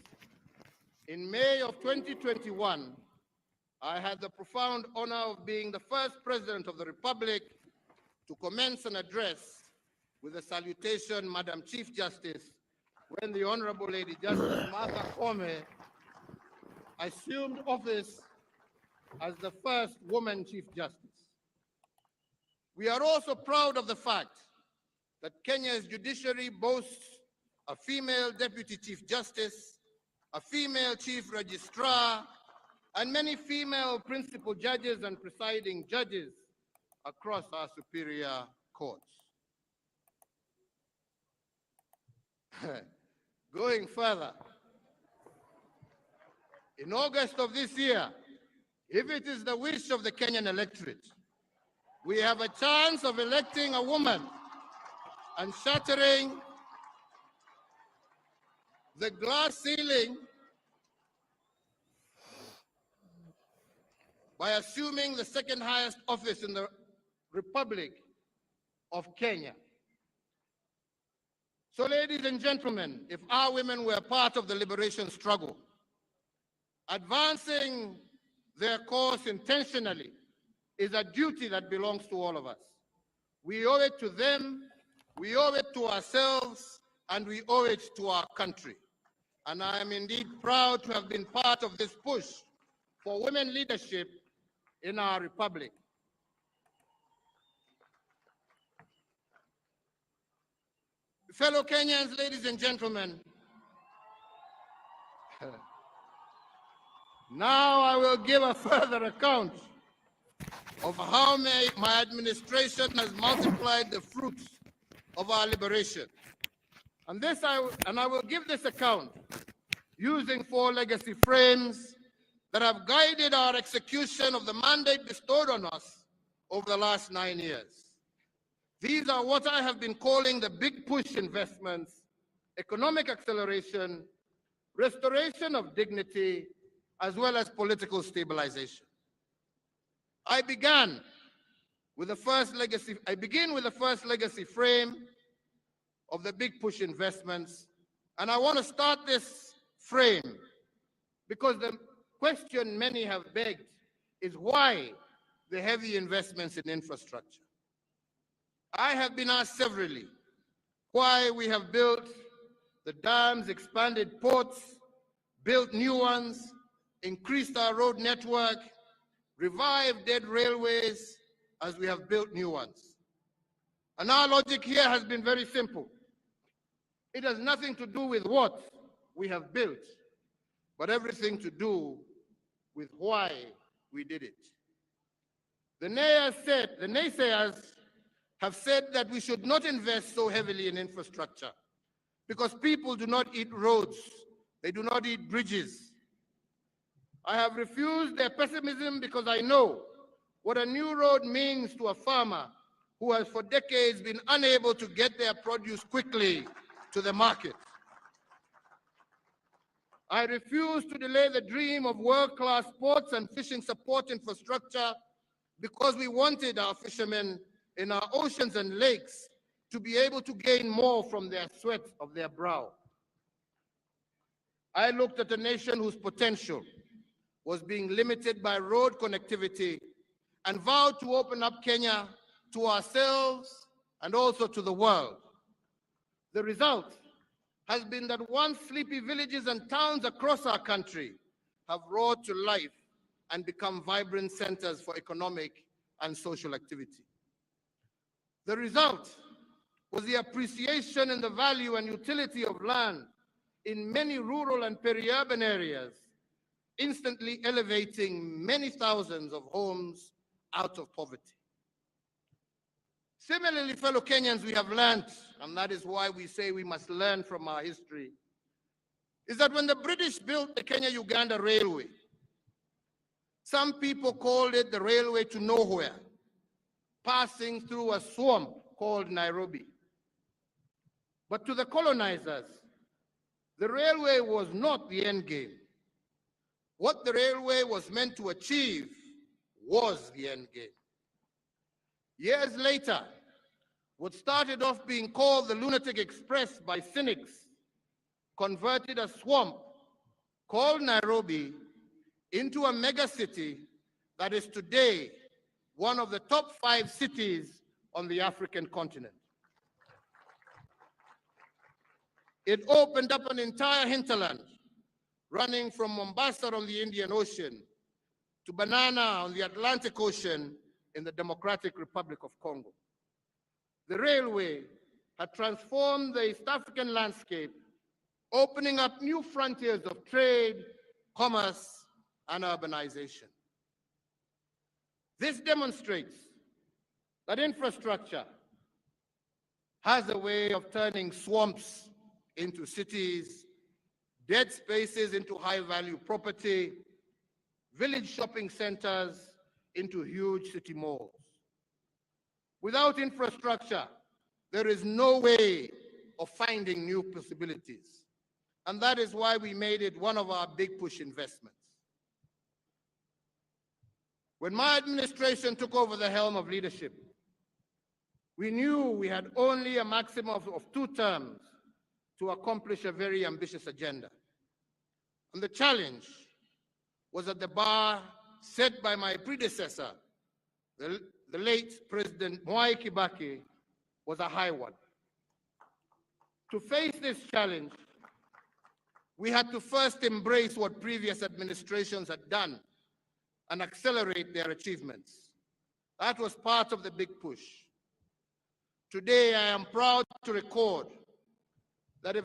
in May of 2021, I had the profound honor of being the first president of the Republic to commence an address with a salutation, Madam Chief Justice, when the Honorable Lady Justice Martha Koome assumed office as the first woman Chief Justice. We are also proud of the fact that Kenya's judiciary boasts a female Deputy Chief Justice, a female Chief Registrar, and many female principal judges and presiding judges across our superior courts. Going further, in August of this year, if it is the wish of the Kenyan electorate, we have a chance of electing a woman and shattering the glass ceiling by assuming the second highest office in the Republic of Kenya. So, ladies and gentlemen, if our women were part of the liberation struggle, advancing their cause intentionally is a duty that belongs to all of us. We owe it to them, we owe it to ourselves, and we owe it to our country. And I am indeed proud to have been part of this push for women leadership in our republic. Fellow Kenyans, ladies and gentlemen, now I will give a further account of how my administration has multiplied the fruits of our liberation. And I will give this account using 4 legacy frames that have guided our execution of the mandate bestowed on us over the last 9 years. These are what I have been calling the big push investments: economic acceleration, restoration of dignity, as well as political stabilization. I begin with the first legacy frame of the big push investments, and I want to start this frame because the question many have begged is why the heavy investments in infrastructure. I have been asked severally why we have built the dams, expanded ports, built new ones, increased our road network, revived dead railways as we have built new ones. And our logic here has been very simple. It has nothing to do with what we have built, but everything to do with why we did it. The naysayers have said that we should not invest so heavily in infrastructure because people do not eat roads, they do not eat bridges. I have refused their pessimism because I know what a new road means to a farmer who has for decades been unable to get their produce quickly to the market. I refuse to delay the dream of world-class ports and fishing support infrastructure because we wanted our fishermen in our oceans and lakes to be able to gain more from their sweat of their brow. I looked at a nation whose potential was being limited by road connectivity and vowed to open up Kenya to ourselves and also to the world. The result has been that once sleepy villages and towns across our country have roared to life and become vibrant centers for economic and social activity. The result was the appreciation in the value and utility of land in many rural and peri-urban areas, instantly elevating many thousands of homes out of poverty. Similarly, fellow Kenyans, we have learned, and that is why we say we must learn from our history, is that when the British built the Kenya-Uganda Railway, some people called it the railway to nowhere, passing through a swamp called Nairobi. But to the colonizers, the railway was not the end game. What the railway was meant to achieve was the end game. Years later, what started off being called the Lunatic Express by cynics converted a swamp called Nairobi into a mega city that is today one of the top 5 cities on the African continent. It opened up an entire hinterland, running from Mombasa on the Indian Ocean to Banana on the Atlantic Ocean in the Democratic Republic of Congo. The railway had transformed the East African landscape, opening up new frontiers of trade, commerce, and urbanization. This demonstrates that infrastructure has a way of turning swamps into cities, dead spaces into high-value property, village shopping centers into huge city malls. Without infrastructure, there is no way of finding new possibilities. And that is why we made it one of our big push investments. When my administration took over the helm of leadership, we knew we had only a maximum of 2 terms to accomplish a very ambitious agenda. And the challenge was that the bar set by my predecessor, the late President Mwai Kibaki, was a high one. To face this challenge, we had to first embrace what previous administrations had done and accelerate their achievements. That was part of the big push. Today, I am proud to record that if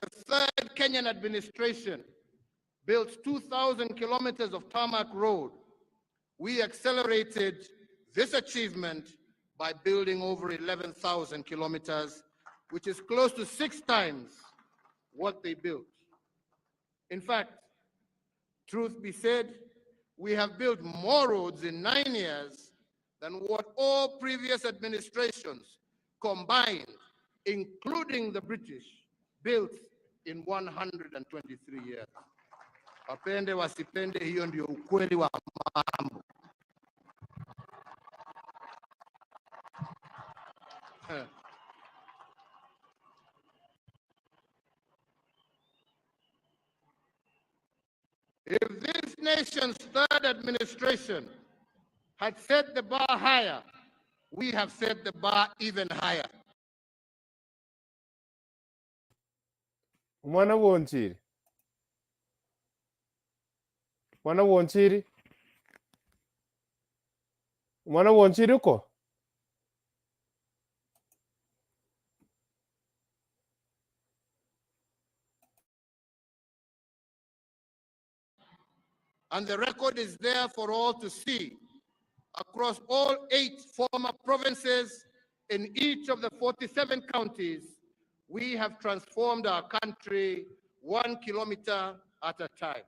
the third Kenyan administration built 2,000 kilometers of tarmac road, we accelerated this achievement by building over 11,000 kilometers, which is close to 6 times what they built. In fact, truth be said, we have built more roads in 9 years than what all previous administrations combined, including the British, built in 123 years. Wapende wasipende, hiyo ndio ukweli wa mambo. If this nation's third administration had set the bar higher, we have set the bar even higher. Mwana Wonchiri. Mwana Wonchiri. Mwana Wonchiri uko? And the record is there for all to see across all 8 former provinces in each of the 47 counties. We have transformed our country 1 kilometer at a time.